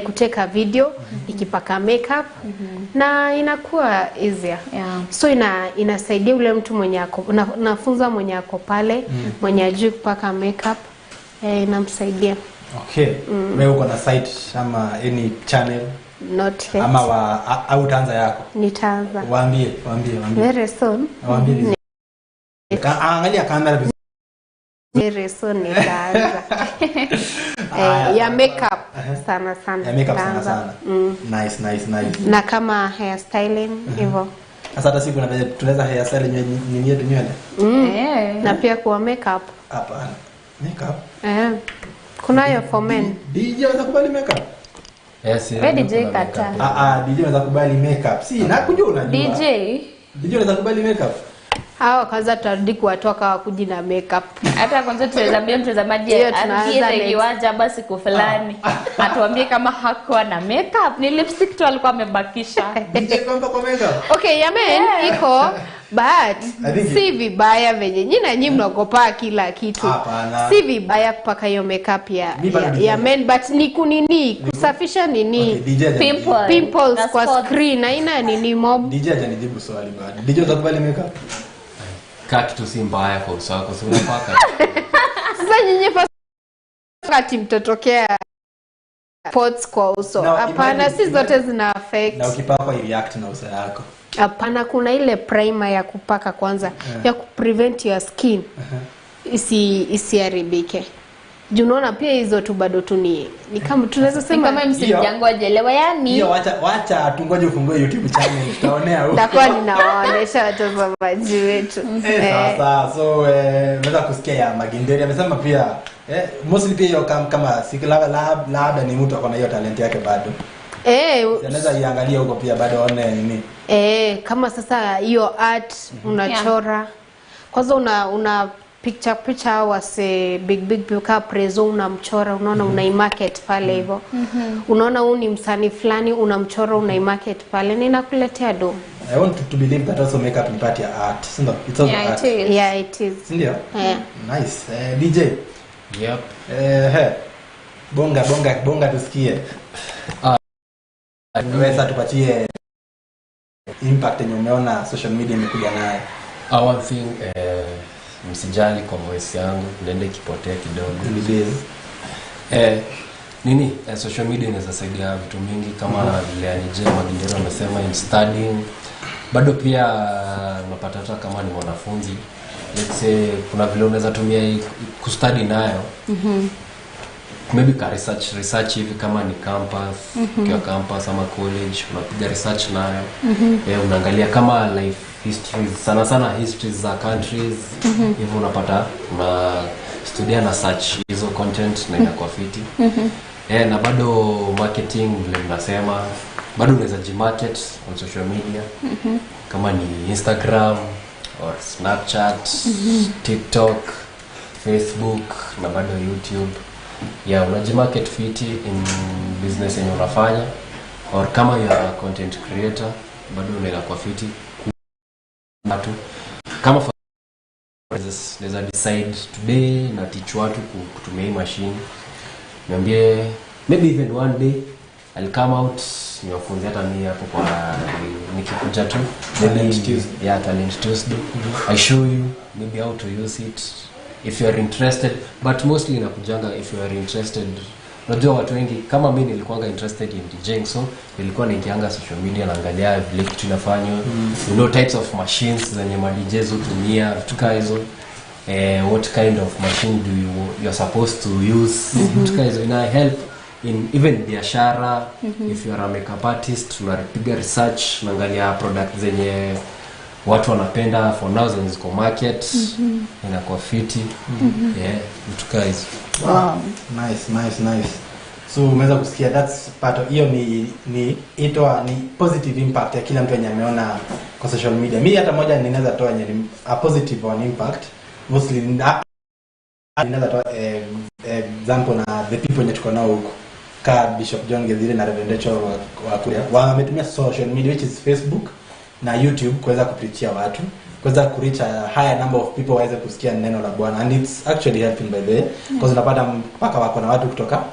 Kuteka video, ikipaka makeup na inakuwa easier. So inasaidia ule mtu mwenye ako, nafunza mwenye ako pale, mwenye ajui kupaka makeup, inamsaidia. Okay. Wewe uko na site ama any channel? Not yet. Ama au utaanza yako? Nitaanza. Waambie. Very soon. Waambie vizuri. Angalia kamera vizuri. Very soon nitaanza. Ya makeup sana sana. Ya makeup sana sana. Nice. Na kama hair styling hivyo. Sasa hata siku tunaweza hair style nini yetu nywele? Na pia kwa makeup. Hapana. Makeup? Kunayo for men. DJ anaweza kubali makeup? Yes, wewe DJ kata. DJ anaweza kubali makeup. Si, nakujua unajua. DJ unaweza kubali makeup? Hawa kwanza tutarudi kuwatoka wakuji na makeup. Hata kwanza tunaweza mtazamaji akienda kiwanja basi siku fulani atuambie kama hakuwa na makeup, ni lipstick tu alikuwa amebakisha. DJ kwamba kwa makeup. Okay, ya men iko but si vibaya venye nyinyi na nyinyi mnaogopa kila kitu. Hapana. Si vibaya kupaka hiyo makeup ya men, but ni kunini kusafisha nini? Okay, pimples kwa screen haina nini mob. DJ hajanijibu swali bado. DJ utakubali makeup? Kitu si mbaya kwa uso wako, si unapaka. Sasa nyinyi wakati mtatokea spots kwa uso. Hapana, si zote zina affect. Na ukipaka react na uso yako. Hapana, kuna ile primer ya kupaka kwanza ya kuprevent your skin isiharibike. Juu unaona pia hizo tu bado tu ni kama tunaweza sema kama msijangwa jelewa yani. Hiyo wacha tungoje ufungue YouTube channel tutaonea huko. Nitakuwa ninawaonesha watazamaji wetu. Sawa. So unaweza kusikia ya Maginderi amesema pia mostly pia hiyo kama labda ni mtu akona hiyo talent yake bado. Anaweza iangalia huko pia bado aone nini. Kama sasa hiyo art unachora. Kwanza una picture wase big ka prezo unamchora, unaona unaimarket pale hivyo. Unaona huu ni msanii fulani unamchora unaimarket pale na inakuletea do. I want to believe that also makeup ni part ya art. Sindio? It's also art. It is. Yeah, it is. Sindio? Yeah. Nice. DJ. Yep. Bonga tusikie. Wewe sasa tupatie impact yenye umeona social media imekuja nayo. One thing, msijali kwa voice yangu, nende ikipotea kidogo. Social media inaweza saidia vitu mingi kama vile Anije Magindero amesema in studying. Bado pia unapata hata kama ni mwanafunzi, let's say kuna vile unaweza tumia kustudy nayo. Maybe ka research hivi kama ni campus, ukiwa campus ama college unapiga research nayo. Unaangalia kama life histories, sana sana histories za countries. Hivyo unapata una studia na search hizo content na inakuwa fiti. Na bado marketing vile mnasema, bado unaweza jimarket on social media. Kama ni Instagram or Snapchat, TikTok, Facebook na bado YouTube. Yeah, unajimarket fiti in business yenye unafanya, or kama you are a content creator bado unaweza kuwa fiti watu. Kama for naweza decide today na teach watu kutumia hii machine, niambie maybe even one day I'll come out niwafunze hata mimi hapo kwa nikikuja tu Talent Tuesday. Yeah, Talent Tuesday. I show you maybe how to use it if you are interested, but mostly inakujanga if you are interested. Unajua watu wengi kama mimi nilikuwa interested in DJing, so nilikuwa nikianga social media naangalia vile kitu inafanywa. You know types of machines zenye ma DJs hutumia, vitu kama hizo. What kind of machine do you are supposed to use, vitu kama hizo ina help in even biashara. If you are a makeup artist unapiga research, unaangalia product zenye watu wanapenda for now zenye ziko market, inakuwa fiti. Yeah, vitu kama hizo. Wow. Nice. So umeweza kusikia that's part of hiyo ni itoa ni positive impact ya kila mtu mwenye ameona kwa social media. Mimi hata moja ninaweza toa yenye ni a positive on impact. Mostly ninaweza toa example na the people wenye tuko nao huko. Ka Bishop John Gezire na Reverend Rachel wa Kuria. Wametumia social media which is Facebook na YouTube kuweza kupreachia watu, kuweza kureach a higher number of people waweze kusikia neno la Bwana, and it's actually helping by the way, because unapata mpaka wako na watu kutoka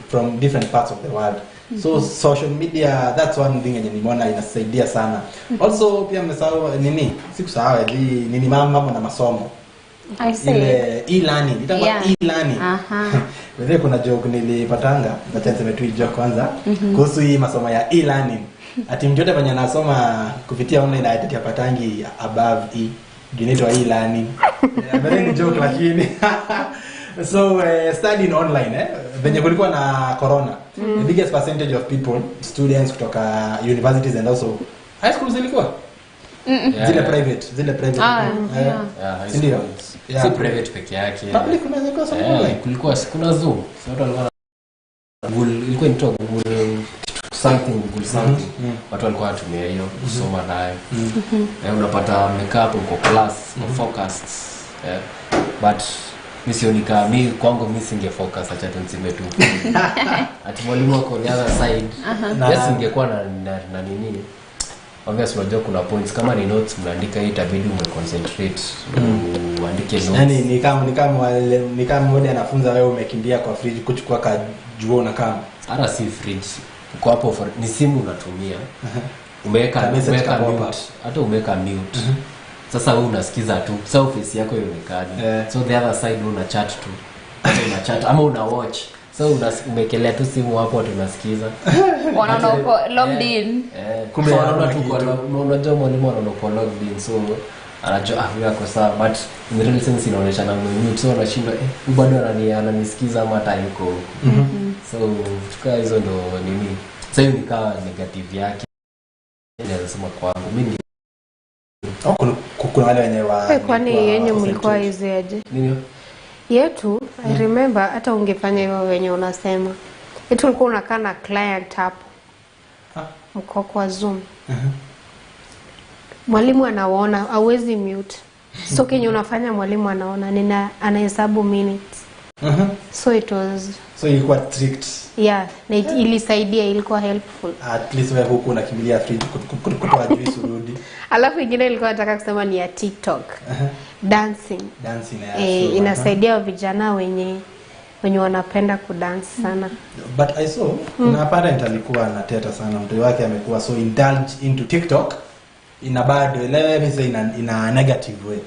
from different parts of the world. So social media, that's one thing yenye nimeona inasaidia sana. Also pia mmesahau nini, sikusahau nini mambo na masomo. I see. Ile e-learning, itakuwa e-learning. Wewe kuna joke nilipatanga, acha niseme tu joke kwanza kuhusu hii masomo ya e-learning. Ati mtu yote mwenye anasoma kupitia online atapatangi above e, inaitwa e-learning. But ni joke lakini. So studying online venye kulikuwa na corona, the biggest percentage of people, students kutoka universities and also high schools ilikuwa zile private. Ndio. Si private peke yake. Public unaweza kuwa soma online. Kulikuwa kuna Zoom. So watu walikuwa Google, ilikuwa inaitwa Google something, Google something. Watu walikuwa wanatumia hiyo kusoma nayo. Unapata makeup uko class, uko focused. But mimi sioni kama mimi kwangu mimi singe focus, acha tu niseme tu. Ati mwalimu wako the other side. Yes, ingekuwa na nini. Obviously unajua kuna points kama ni notes mnaandika, hii itabidi umeconcentrate uandike notes. Yaani ni kama mmoja anafunza wewe umekimbia kwa fridge kuchukua kajuo na kama. Hata si fridge. Uko hapo ni simu unatumia. Umeweka mute. Hata umeweka mute. Sasa wewe unasikiza tu. Sasa face yako ionekane. So the other side una chat tu. Una chat ama una watch. So umekelea tu simu hapo watu unasikiza. Wanaona uko logged in. Kumbe wanaona tu kwa unajua mwalimu anaona uko logged in, so Anajua huyu ako sawa, but in real sense inaonyesha na mute, so anashindwa huyu bado ananisikiza ama hata yuko huko. So tukaa hizo ndo nini. Sasa hiyo nikaa negative yake. Naweza sema kwangu mimi. Oh, kuna wale wenye wa kwani yenye mlikuwa hizi aje? Nini? Yetu I remember hata ungefanya hivyo wenye unasema. Yetu ulikuwa unakaa na client hapo. Mko kwa Zoom. Mwalimu anaona, hauwezi mute. So kenye unafanya mwalimu anaona, anahesabu minutes. So it was so ilikuwa strict. Yeah, na ilisaidia, ilikuwa helpful. At least wewe huku unakimbilia fridge kutoa juice urudi. Alafu ingine ilikuwa nataka kusema ni ya TikTok. Dancing. Dancing yeah, inasaidia vijana wenye wanapenda kudance sana. But I saw na parent alikuwa anateta sana, mtoto wake amekuwa so indulge into TikTok ina bado elewe mimi ina negative way.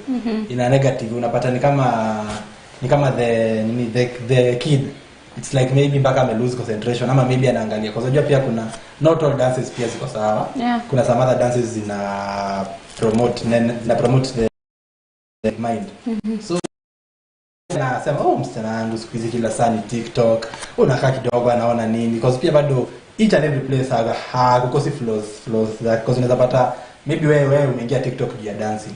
Ina negative, unapata ni kama the nini the kid, it's like maybe mpaka ame lose concentration ama maybe anaangalia kwa sababu pia kuna not all dances pia ziko sawa. Kuna some other dances zina promote the mind. So nasema oh, msichana wangu siku hizi kila saa ni TikTok, unakaa kidogo anaona nini, because pia bado each and every place hakukosi flows that, because unaweza pata maybe wewe umeingia TikTok juu ya dancing.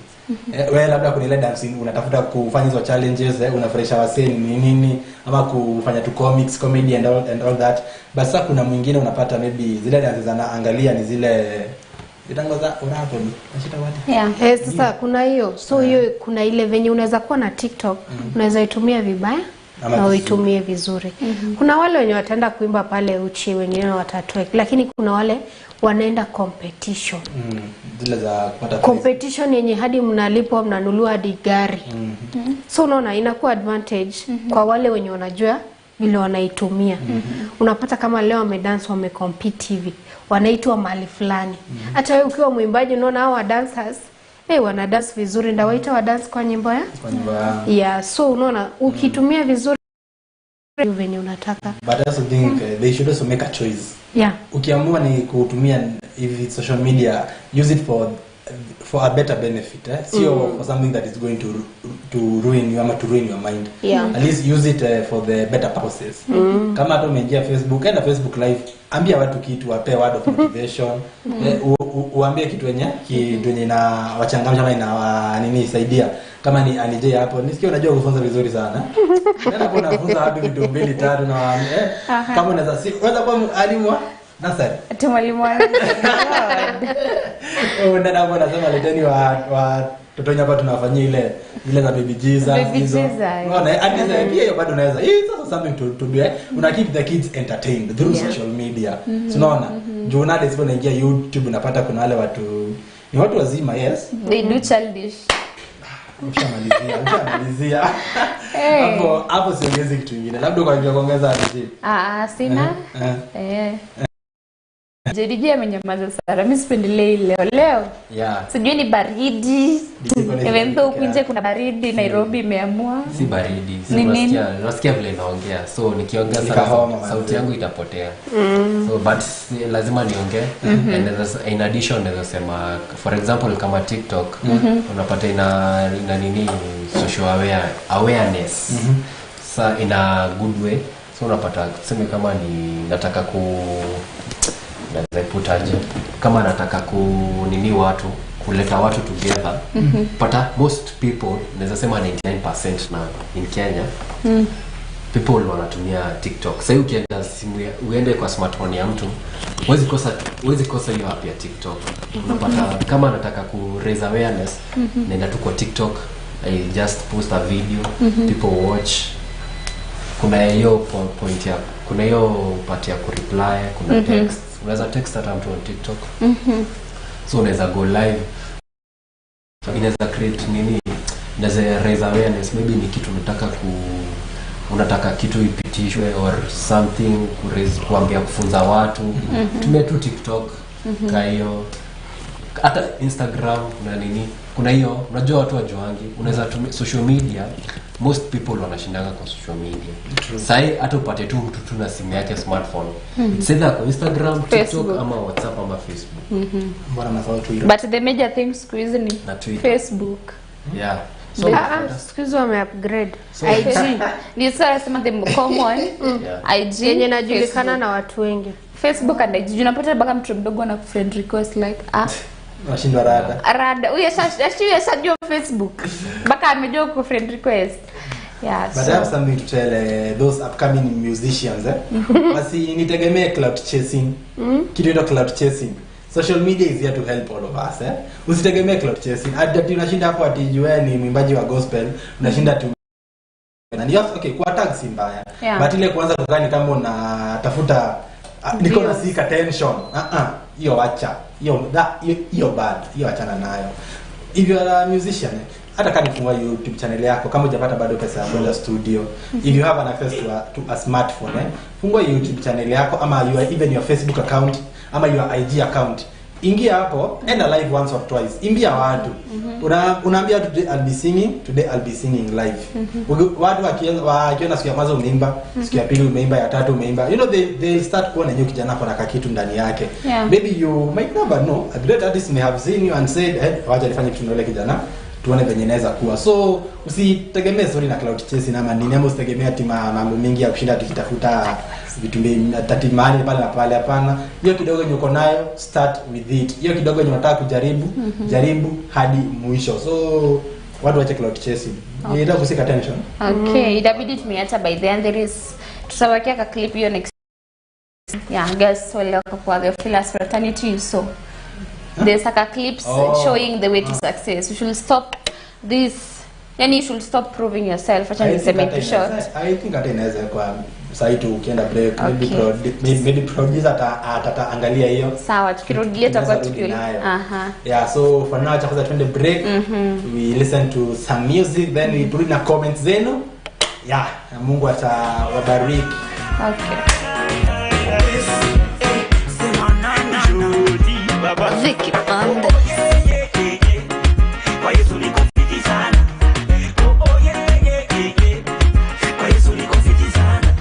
Wewe labda kuna ile dancing unatafuta kufanya hizo challenges, unafresha wasee ni nini ama kufanya tu comics, comedy and all that. But sasa kuna mwingine unapata maybe zile dances anaangalia ni zile vitangoza orapo ni nashita wapi. Yeah. Sasa kuna hiyo. So hiyo kuna ile venye unaweza kuwa na TikTok, unaweza itumia vibaya na uitumie vizuri. Kuna wale wenye wataenda kuimba pale uchi, wengine watatwerk, lakini kuna wale wanaenda competition. Zile za kupata competition yenye hadi mnalipwa, mnanunua hadi gari. So unaona inakuwa advantage kwa wale wenye wanajua vile wanaitumia. Unapata kama leo wamedance, wamecompete hivi, wanaitwa mahali fulani. Hata wewe ukiwa mwimbaji unaona hao dancers wana dance vizuri, ndio waita wa dance kwa nyimbo ya? Kwa nyimbo ya. Yeah, so unaona ukitumia vizuri venye unataka. But I also think they should also make a choice. Yeah. Ukiamua ni kutumia if social media, use it for a better benefit, Sio for something that is going to ruin you ama to ruin your mind. Yeah. At least use it for the better purposes. Kama hata umeingia Facebook, enda Facebook live, ambia watu kitu, wape word of motivation. Uambie kitu yenye kitu yenye ina wachangamsha ama ina nini saidia. Kama ni Anije hapo, nisikie unajua kufunza vizuri sana. Nenda hapo unafunza watu vitu 2 3 na kama unaweza si unaweza kuwa mwalimu wa nursery. Ati mwalimu wa nenda hapo unasema leteni wa watoto hapa tunawafanyia ile zile za baby Jesus hizo. Unaona hadi pia hiyo bado unaweza. It's also something to do. Una keep the kids entertained through social media. Unaona? Juu nowadays unaingia YouTube unapata kuna wale watu ni watu wazima, yes. They do childish. Ushamalizia. Hapo siongezi kitu kingine. Labda kwa kuongeza aje. Sina. JDJ amenyamaza sana. Mimi sipendelei leo. Yeah. Sijui ni baridi. Even though huku nje kuna baridi, Nairobi imeamua. Si baridi. Si unasikia vile naongea. So nikiongea sana sauti yangu itapotea. So but lazima niongee. And in addition naweza sema for example kama TikTok unapata ina nini social awareness. Sa in a good way. So unapata tuseme kama ni nataka putaje kama nataka kunini watu kuleta watu together. But most people naweza sema 99% now in Kenya people wanatumia TikTok. Sasa ukienda simu uende kwa smartphone ya mtu huwezi kosa hiyo app ya TikTok. Unapata kama nataka ku raise awareness, nenda tu kwa TikTok, I just post a video, people watch. Kuna hiyo point ya kuna hiyo part ya ku reply, kuna text. Unaweza text hata mtu on TikTok. So unaweza go live. So inaweza create nini? Inaweza raise awareness, maybe ni kitu unataka kitu ipitishwe or something, ku raise, kuambia, kufunza watu. Tumia tu TikTok. Kwa hiyo Hata Instagram kuna nini, kuna hiyo, unajua watu wajuangi, unaweza tumia social media. Most people wanashindanga kwa social media. Sahi hata upate tu mtu tu na simu yake smartphone, it's either kwa Instagram, TikTok, Facebook. ama WhatsApp ama Facebook. Mbona mnasahau Twitter? But the major thing siku hizi ni Na Twitter. Facebook. Yeah, so Ah, ah, siku hizi wame upgrade IG. Ni sasa nasema the common IG yenye najulikana Facebook. na watu wengi. Facebook and IG. Unapata mpaka mtu mdogo na friend request like, ah, Nashindwa rada. Rada huyu ashajua Facebook mpaka amejua ku friend request, yeah. But So I have something to tell those upcoming musicians, eh? Basi nitegemee clout chasing. Kitu inaitwa clout chasing. Social media is here to help all of us, eh? Usitegemee clout chasing. Ati ati unashinda hapo ati jue ni mwimbaji wa gospel, unashinda tu na ni okay, kwa tag si mbaya. But ile kuanza kukaa ni kama unatafuta, ah, niko na Views. seek attention. Ah ah, hiyo wacha. Hiyo hiyo bad. Hiyo achana nayo. If you are a musician, hata kama nifungua YouTube channel yako kama hujapata bado pesa ya kwenda studio, if you have an access to a smartphone, eh, fungua YouTube channel yako ama even your Facebook account ama your IG account. Ingia hapo, enda live once or twice, imbia watu. Unaambia today I'll be singing, today I'll be singing live. Watu wakiona siku ya kwanza umeimba, siku ya pili umeimba, ya tatu umeimba, they start kuona nyo kijana kuna kakitu ndani yake. Maybe you might never know, a great artist may have seen you and said, "Hey, wacha nifanye kitu na yule kijana, tuone venye inaweza kuwa." So usitegemee story na clout chasing ama nini, ama usitegemee ati mambo mengi ya kushinda tukitafuta vitu ati mahali pale na pale. Hapana, hiyo kidogo yenye uko nayo, start with it. Hiyo kidogo yenye unataka kujaribu, jaribu hadi mwisho. So watu wache clout chasing. Okay. Ni kuseek attention. Okay, itabidi tumeacha by then. There is, tutawakia ka clip hiyo next. Yeah, guys, wale wako kwa the Philas fraternity, so there's like a clips showing the way to success. You should stop this, yani you should stop proving yourself. Acha I think niseme hata in short. I think hata inaweza kwa sahi tu ukienda break, maybe maybe producer ataangalia hiyo. Sawa, tukirudilia tutakuwa Tunaweza rudi tuki nayo. aha. Yeah, so for now acha kwanza tuende break. We listen to some music, then we turudi na comments zenu. Yeah, na Mungu atawabariki. Okay. Vicky Fanda. Kwa Yesu niko fiti sana. Oh, oh, yeah. Kwa Yesu niko fiti sana.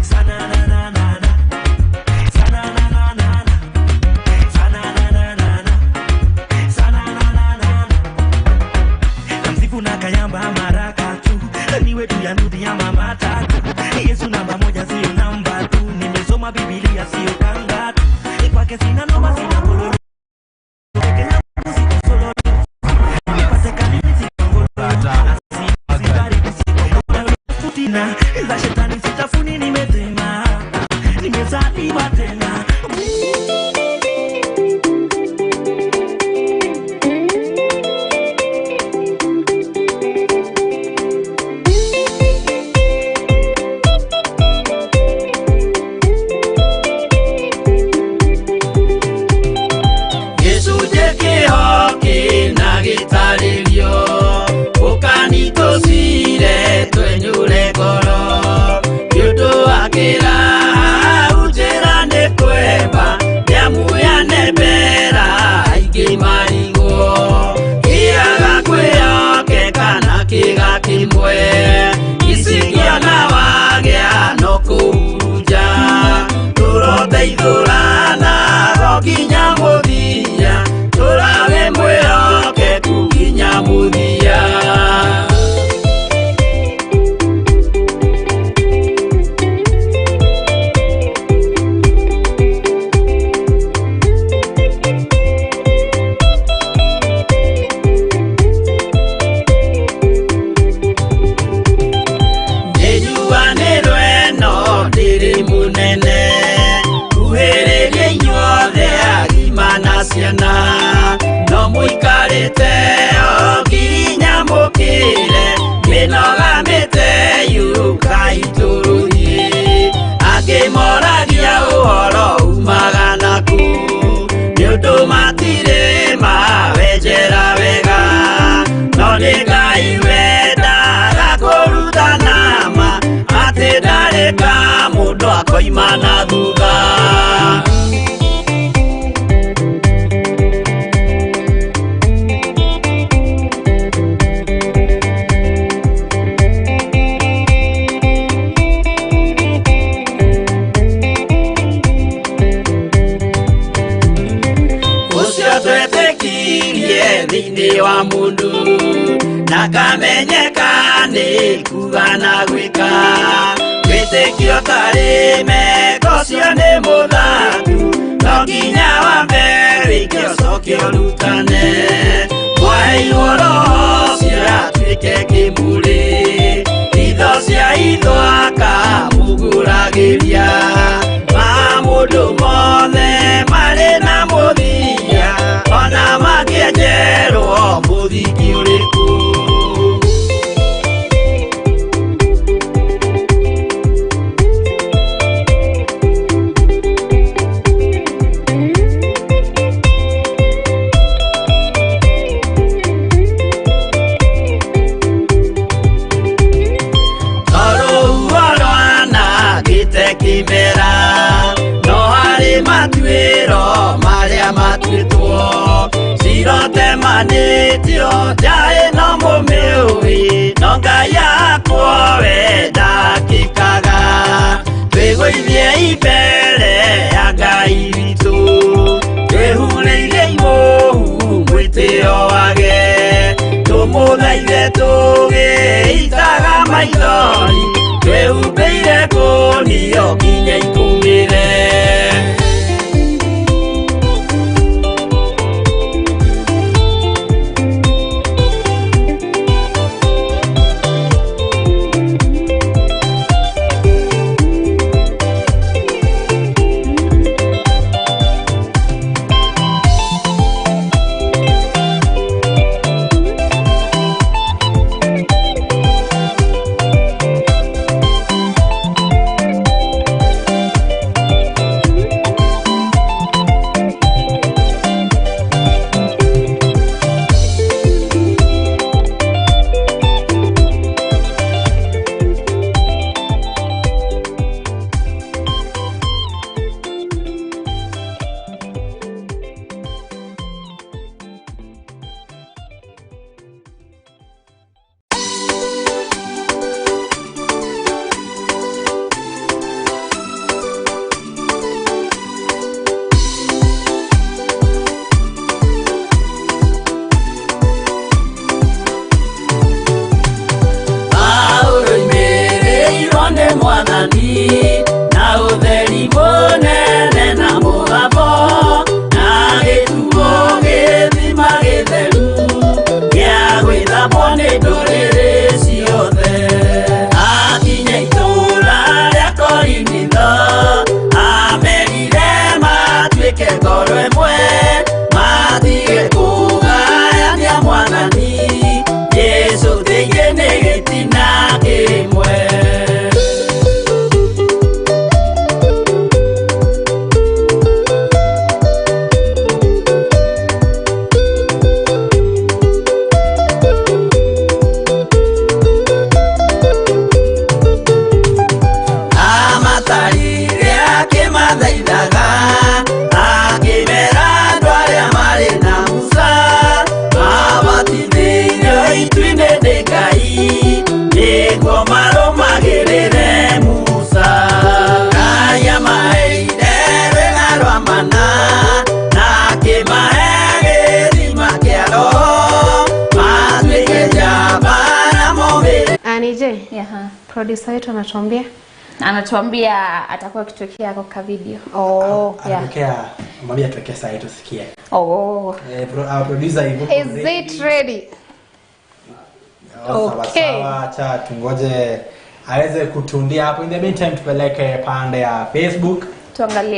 Sana, na, na, na, na. Sana, na, na, na, na. Sana, na, na, na, na. Sana, na, na, na, na. Kamsifu na kayamba maraka tu. Niwe tu ya nudhi ya mama tatu. Yesu namba moja sio namba tu. Nimesoma Biblia sio kanga tu. Kwake sina noma, sina bololo. Peke yangu siko solo. Nipate kanini siko Futina za shetani sitafuni, nimetema, nimezaliwa tena. Gĩcunjĩ kĩhoki na gĩtarĩrio ũkanitũcire twenyure ngoro nĩ ũndũ wa kĩrahau njĩra nĩ kwemba nĩamu yanembera aingĩ marigwo kĩaga kwĩhokeka na kĩga kĩmwe icingĩona wagĩa no kũhurunja tũroteithũrana ro nginya mũthia tũrawe mwĩhokeku nginya mũthia. Nĩnjuanĩrwo ĩno ndĩrĩ mũnene kuhĩrĩria inyuothe agima na ciana no mũikarĩte o nginya mũkĩre mĩnoga mĩte yũkai tũrũthiĩ angĩ moragia ũhoro umaga naku nĩ ũndũ matirĩ mawenjera wega no nĩ Ngai wendaga kũrutana ma atĩ ndarĩ ka mũndũ akoima na thutha. Thĩinĩ wa mũndũ na kamenyeka nĩ kuga na gwĩka wĩtĩkio tarĩ meko ũcio nĩ mũthaku no nginya wambe wĩke ũcoke ũrutane mwaheirwo roho ũcio atuĩke kĩmũrĩ itho cia itho akamũgũragĩria ma mũndũ mothe marĩ na mũthia ona mangĩenjerwo mũthingi ũrĩkũ. Kimera no harĩ matuĩro marĩa matuĩtwo cirotemanĩtio njaĩ no mũmĩũĩ no Ngai akwo we ndakĩkaga twĩgũithie imbere ya Ngai witũ twĩhurĩire imũhu mwĩtĩo wage tũmũthaithe tũgĩitaga maithori twĩhumbĩire kũnio nginya ikũmĩre. Producer wetu anatuambia anatuambia atakuwa akitokea kwa video. Oh, yeah. Anatokea, mwambie atokee saa yetu tusikie. Oh. Our producer yuko. Is it ready? Okay. Sawa, acha tungoje aweze kutundia hapo. In the meantime tupeleke pande ya Facebook. Tuangalie.